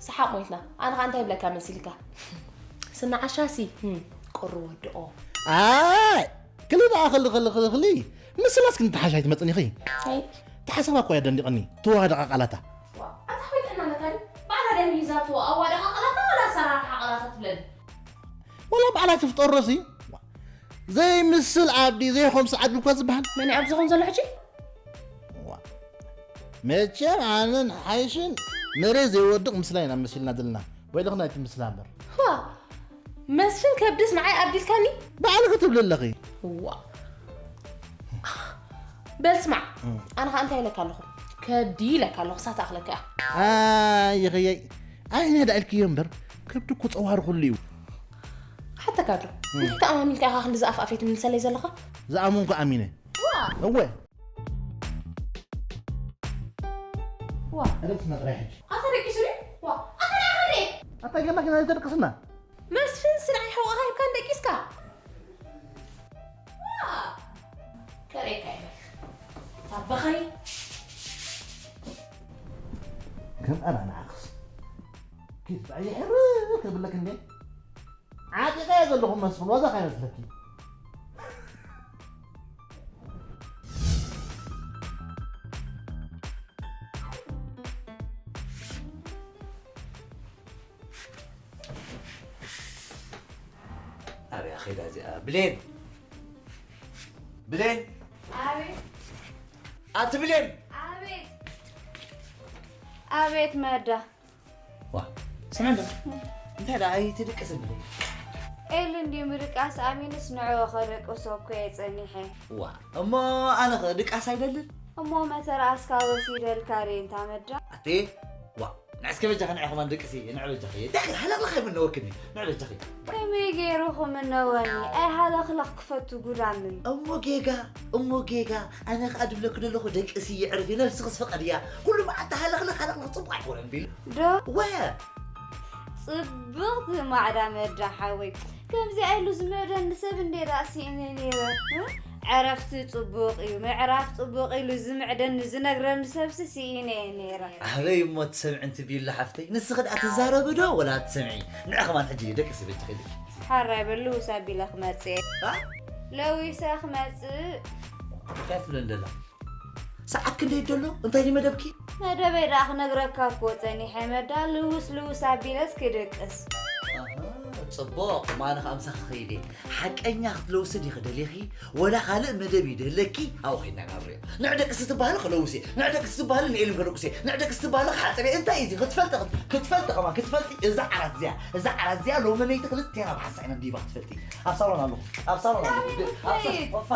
ሰሓቕ ሞይትና። ኣነ ኸዓ እንታይ ይብለካ መሲልካ? ስናዓሻሲ ቁሪ ወድኦ። ኣይ ክሊ ደኣ ክሊ ክሊ ክሊ ክሊ ምስላስ ክንተሓሽ ኣይትመፅን ኢኺ። ኣይ ተሓሰባ እኮ እያ ደንዲቐኒ ተዋህደ ቃላታ። ኣታ ኾይ ጥዕና ኣለካ ድዩ? ባዕላ ደም ሂዛቶ ኣዋደቓ ቃላታ ዋላ ኣሰራርሓ ቃላታ ትብለኒ። ወላ ባዕላ ትፍጠሮሲ ዘይምስል ዓዲ ዘይኮምስ ዓዲ እኳ ዝበሃል መን እዩ ኣብዚ ኾን ዘሎ ሕጂ? መቸም ኣነን ሓይሽን መሬት ዘይወድቕ ምስላ ኢና መሲልና ዘለና። ወይለኽና እቲ ምስላ እምበር። ዋ መስፍን ከብድስ ንዓይ ኣብዲልካኒ? ባዕልኺ ትብሊ ኣለኺ። ዋ በል ስማዕ፣ ኣነ ኸዓ እንታይ ኢለካ ኣለኹ? ከብዲ ኢለካ ኣለኹ፣ ሳት ኣኽለካ እያ። ኣይኽየይ ኣይነ ዳ ኢልክዮ እምበር ከብዲ እኮ ፀዋሪ ኩሉ እዩ። ሓተካ ዶ እንታይ ተኣማሚንካ ኢኻ ክንዲ ዝኣፍኣፈይ ትምልሰለይ ዘለኻ? ዝኣመንኩ ኣሚነ። እወ ዋ ረብስ መጥራይ ሕጂ ኣታ ደቂሱ ድዩ? ዋ ኣታ ንዓኻ ድየ? ኣታ ገና ገና ተደቅስና መስፍን ስንዓይ ሕቆኻ ሂብካ ደቂስካ። ዋ ከርእየካ እየ። ታበኸይ ከም ኣና ንዓኽስ ኪድ ይሕር ከብለክ እንዴ ዓጢቐ ዘለኹ መስፍን ዋዛ ካይመስለኪ። ኣበያ ኸይዳ እዚኣ ብሌን? ብሌን ኣቤት ኣቲ ብሌን ኣቤት ኣቤት መዳ ዋ ስምዕዶ እንታይ ደኣ ኣይትድቅስ እንዲ ኤል እንዲ ምድቃስ ኣሚንስ ንዕኦ ከደቅሶ እኮ እየ ጸኒሐ ዋ እሞ ኣነ ኸ ድቃስ ኣይደልን እሞ መተርኣስካ ወሲደልካ ርየ እንታ መዳ ኣቲ ዋ ንዕስከ በጃኺ ንዕ ኸማን ድቅሲ ንዕ በጃኺ ደቂ ሃለቕልኽ ኣይምነወክኒ ንዕ በጃኺ ከመይ ገይሩ ክምነወኒ ኣይሃለኽለኽ ክፈቱ ጉዳምኒ እሞ ጌጋ እሞ ጌጋ ኣነ ኸኣ ድብለኪ ደለኹ ደቅሲ የዕርፊ ነብስኽስ ፍቐድያ ኩሉ መዓልቲ ሃለኽለኽ ሃለኽለኽ ጽቡቕ ኣይኮነን ቢሉ ዶ ወ ጽብቕቲ ማዕዳ መዳ ሓወይ ከምዚኣ ኢሉ ዝምዕደኒ ሰብ እንዴ ደኣ ስኢነ ነይረ እ? ዕረፍቲ ጽቡቕ እዩ ምዕራፍ ጽቡቕ ኢሉ ዝምዕደኒ ዝነግረኒ ሰብሲ ስኢነ እየ ነይረ ኣበይ እሞ ትሰምዒ እንቲ ቢላ ሓፍተይ ንስኺ ደኣ ትዛረቢ ዶ ወላ ትሰምዒ ንዕ ኸማን ሕጂ ደቂ ስበጅ ኸይዲ ሓራይ በል ልውስ ኣቢለ ክመጽእ እየ ኣ? ለዊሰ ክመጽእ እንታይ ትብለን ደላ ሰዓት ክንደይ ደሎ እንታይ ድዩ መደብኪ መደበይ ደኣ ክነግረካ እኮ ጸኒሐ መዳ ልውስ ልውስ ኣቢለስ ክድቅስ ኣሃ፣ ጽቡቕ፣ ማነ ካብ ምሳኺ ክኸይድ እየ። ሓቀኛ ክትለውሲ ዲኺ ደሊኺ? ወላ ካልእ መደብ እዩ ደለኪ? ኣብኡ ኸይድና ኢና ንሪኦ። ንዕ ደቅሲ ትበሃሊ ክለውስ እየ። ንዕ ደቅሲ ትበሃሊ ንኤልም ከደቁስ እየ። ንዕ ደቅሲ ትበሃሊ ክሓጽብ እየ። እንታይ እዩ እዚ? ክትፈልጢ፣ ክትፈልጢ ከማን፣ ክትፈልጢ እዛ ዓራት እዚኣ፣ እዛ ዓራት እዚኣ ሎሚ ለይቲ ክልቴና ብሓንሳእ ኢና ንድይባ ክትፈልጢ። ኣብ ሳሎን ኣለኹ። ኣብ ሳሎን ኣለኹ። ኣብ ሳሎን። ኦፋ።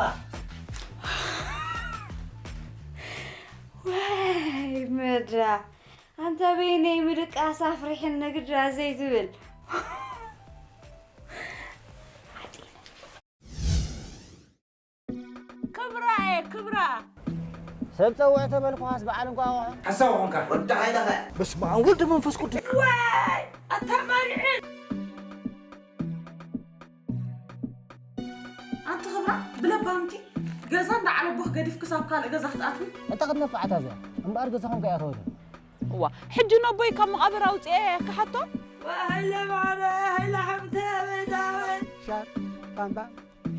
ዋይ መዳ፣ ኣንታ በይነይ ምድቃስ ኣፍሪሕኒ ግዳ ዘይትብል። ክብራ እየ፣ ክብራ። ሰብ ጸውዕ ተበልኩኻስ በዓል እንቋቑሖ። ሓሳብ ኾንካ። ወዲ ሓይለኸ። በስመ ኣብ ወልድ መንፈስ ቅዱስ። ዋይ፣ ኣታ መሪዕን። ኣንቲ ክብራ፣ ብለባምኪ ገዛ እንዳዓለቦኽ ገዲፍኪ ሳብ ካልእ ገዛ ክትኣትዊ? እንታይ ክትነፍዓታ እዚኣ? እምበኣር ገዛኹም ከይኣተወት። እዋ፣ ሕጂ ነቦይ ካብ መቓብር ኣውፅኤ ክሓቶ? ዋይ ሃይለ ማዕረ፣ ሃይለ ሓምተ፣ ቤታወይ። ሻር፣ ፓምባ፣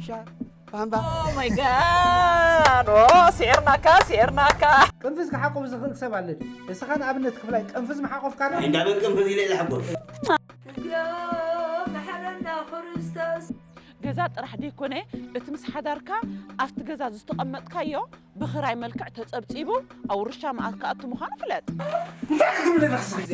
ሻር፣ ፓምባ። Oh my God! ኦ፣ ስዒርናካ፣ ስዒርናካ። ቅንፍዝ ክሓቁፍ ዝኽእል ሰብ ኣሎ ድዩ? እስኻ ንኣብነት ክፍላይ ቅንፍዝ ምሓቆፍካና? ኣይ፣ እንዳበል ቅንፍዝ ኢለ ዝሕጎስ። እግዚኦ፣ መሐረና ክርስቶስ። ገዛ ጥራሕ ደይኮነ፣ እቲ ምስ ሓዳርካ ኣብቲ ገዛ ዝተቐመጥካዮ ብኽራይ መልክዕ ተጸብጺቡ ኣብ ውርሻ መኣት ክኣቱ ምዃኑ ፍለጥ። እንታይ ክትብለና ክስኺ?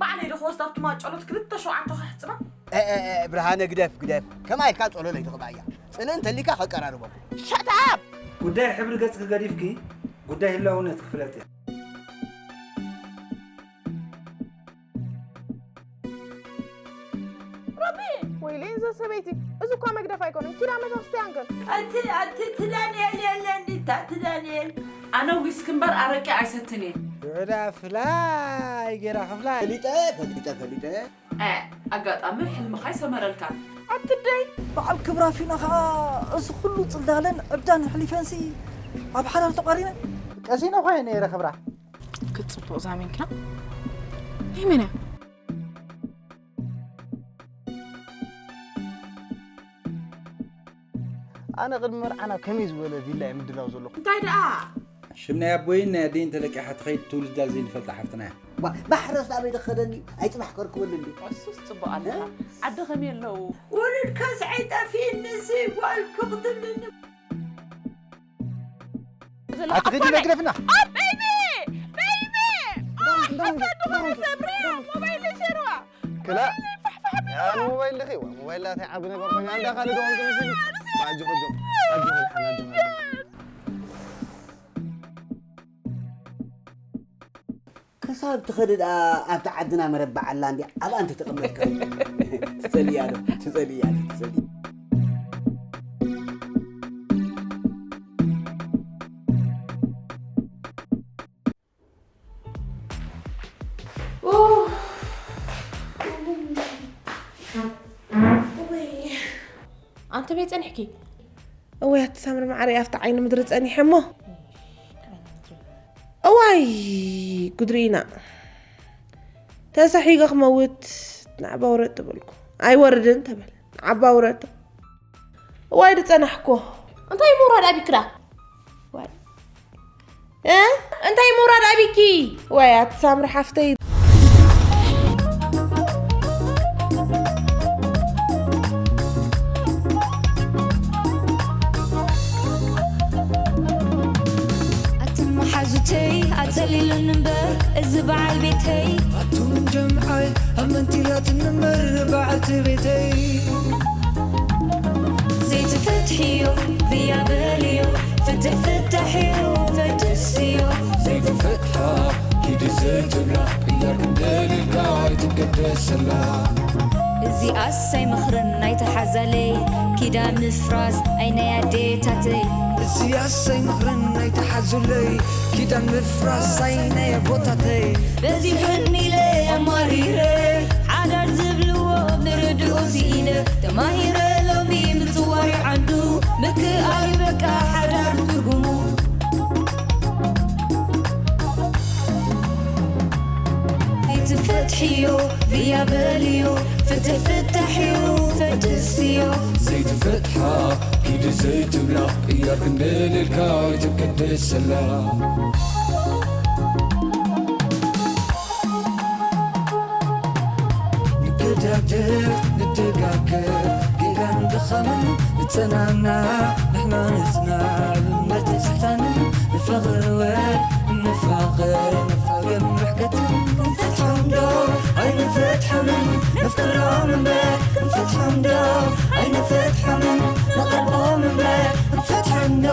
ባዕለይ ዶ ክወስዳ ኣብቲ ማጨሎት ክልተ ሸውዓተ ከሕጽባ? እ፣ እ፣ እ፣ ብርሃነ ግደፍ፣ ግደፍ። ከማይ ኢልካ ጸሎለይ ትቕባእያ። ጽልኢ እንተሊካ ከቀራርበኩም። Shut up! ጉዳይ ሕብሪ ገጽኪ ገዲፍኪ፣ ጉዳይ ህላውነትኪ ፍለጥያ። ረቢ! ወይለይ እዛ ሰበይቲ፣ እዚ እኳ መግደፍ ኣይኮነን፣ ኪዳን ቤተክርስትያን ግን። ኣቲ፣ ኣቲ፣ እቲ ዳንኤል የለን ድታ፣ እቲ ዳንኤል። ኣነ ዊስኪ እምበር ኣረቂ ኣይሰትን እየ። ውዕዳ ፍላይ ጌራ ክፍላይ። ፈሊጠ፣ ፈሊጠ፣ ፈሊጠ። እ፣ ኣጋጣሚ ሕልምኻ ኣይሰመረልካን። ኣትደይ፣ በዓል ክብራ ፊና ኸኣ፣ እዚ ኩሉ ጽልዳለን ዕብዳን ኣሕሊፈንሲ ኣብ ሓዳር ተቋሪነ። ቀሲነ እኳ እየ ነይረ ክብራ። ክትጽቡቕ እዛ መኪና ናይ መን እያ? ኣነ ቅድሚ መርዓና ከመይ ዝበለ ቪላ እየ ምድላው ዘለኹ። እንታይ ደኣ? ሽም ናይ ኣቦይን ናይ ኣደይን ተለቂሓ ትኸይድ ትውልዳ ዘይንፈልጣ ሓፍትና እያ። ባ-፣ ባሕረስ ኣበይ ደኸደኒ? ኣይጽባሕ ከርክበሉ እንዲ። እሱስ ጽቡቕ ኣለኻ። እ? ዓዲ ከመይ ኣለዉ? ውሉድ ከስዐይ ጠፊእኒ ሲ ጓል ክቕትልኒ። ኣቲ ኺዲ መግደፍና። ኦ፣ ቤቢ! ቤቢ! ኦ፣ ዳውን፣ ዳውን፣ ኣታ ድኹም ዳውን፣ ሰብርያ፣ ዳውን። ሞባይል ሸርዋ። ክላ-፣ ሞባይል ፋሕፋሕ ያ ቢልዋ። ሞባይል ድኺ፣ ዋ፣ ሞባይል ላተይ ዓቢ ነገር ኮይኑ፣ ኣንዳ ካልእ ዶ ኾንኩ ምስሊ? ኣጆ፣ ኣጆ፣ ኣጆ፣ ኣጆ፣ ኣጆ። ክሳብ ትኸዲ ደኣ ኣብቲ ዓድና መረባ ዓላ እንዲ ኣብኣ እንተተቐመጥካ ትጸልያ ዶ? ትጸልያ ዶ? ትጸልያ። ኣንቲ በይ ጸኒሕኪ? እወይ ኣቲ ሳምሪ መዓረይ፣ ኣብቲ ዓይኒ ምድሪ ጸኒሐ እሞ። እዋይ ጉድ ርኢና። ተሳሒገ ክመውት ንዓባ ውረድ ተበልኩ። ኣይወርድን ተበለ። ንዓባ ውረድ። እዋይ ድጸናሕኮ። እንታይ ምውራድ ኣቢክዳ? ዋይ። እ? እንታይ ምውራድ ኣቢኪ? ዋይ ኣቲ ሳምሪ ሓፍተይ። ኣትን መሓዙተይ ኣጸሊሉኒ እምበር እዚ በዓል ቤተይ። ኣቱም ጀምዓይ ኣመንቲላትን እምበር በዓልቲ ቤተይ። ዘይትፈትሕዮ ብያ በልዮ፣ ፍትሕ ፍታሕዮ ፈትስዮ። ዘይትፈትሓ ኪዲ ዘይትብላ፣ ቅያር ክንደልልካ ኣይትገደሰላ። እዚኣስ ኣይመኽርን ናይቲ ሓዛለይ፣ ኪዳን ምፍራስ ኣይ ናይ ኣዴታተይ። እዚኣስ ኣይመኽርን ናይቲ ሓዙለይ፣ ኪዳን ምፍራስ ኣይ ናይ ኣቦታተይ። በዚሑኒ ኢለ ኣማሪረ፣ ሓዳር ዝብልዎ ምርድኡ ስኢነ፣ ተማሂረ ሎሚ ምጽዋር ዓንዱ፣ ምክኣል በቃ ሓዳር ትርጉሙ። ዘይትፈትሕዮ ብያ በልዮ፣ ፍትሕ ፍታሕዮ ፈትስዮ። ዘይትፈትሓ ኢድ ዘይትብላ ቅያር ክንደልልካ ወይ ትብከደሰላ። ንገዳደፍ ንደጋገፍ ጌጋን ድኻምን ንጸናና ንሕና ንጽናዕ እምነት ንስሕታንን ንፋቐር ወድ ንፋቐር ንፋቐር ምሕከትን ክንፈትሖም ዶ ኣይንፈትሖምን ነፍቅሮም እምበር ክንፈትሖም ዶ ኣይንፈትሖምን ነቐርቦም እምበር ክንፈትሖም ዶ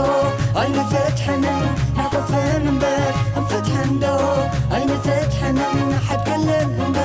ኣይንፈትሖምን ንሓቆፍን እምበር ክንፈትሖም ዶ ኣይንፈትሖምን ንሓድገለን እምበር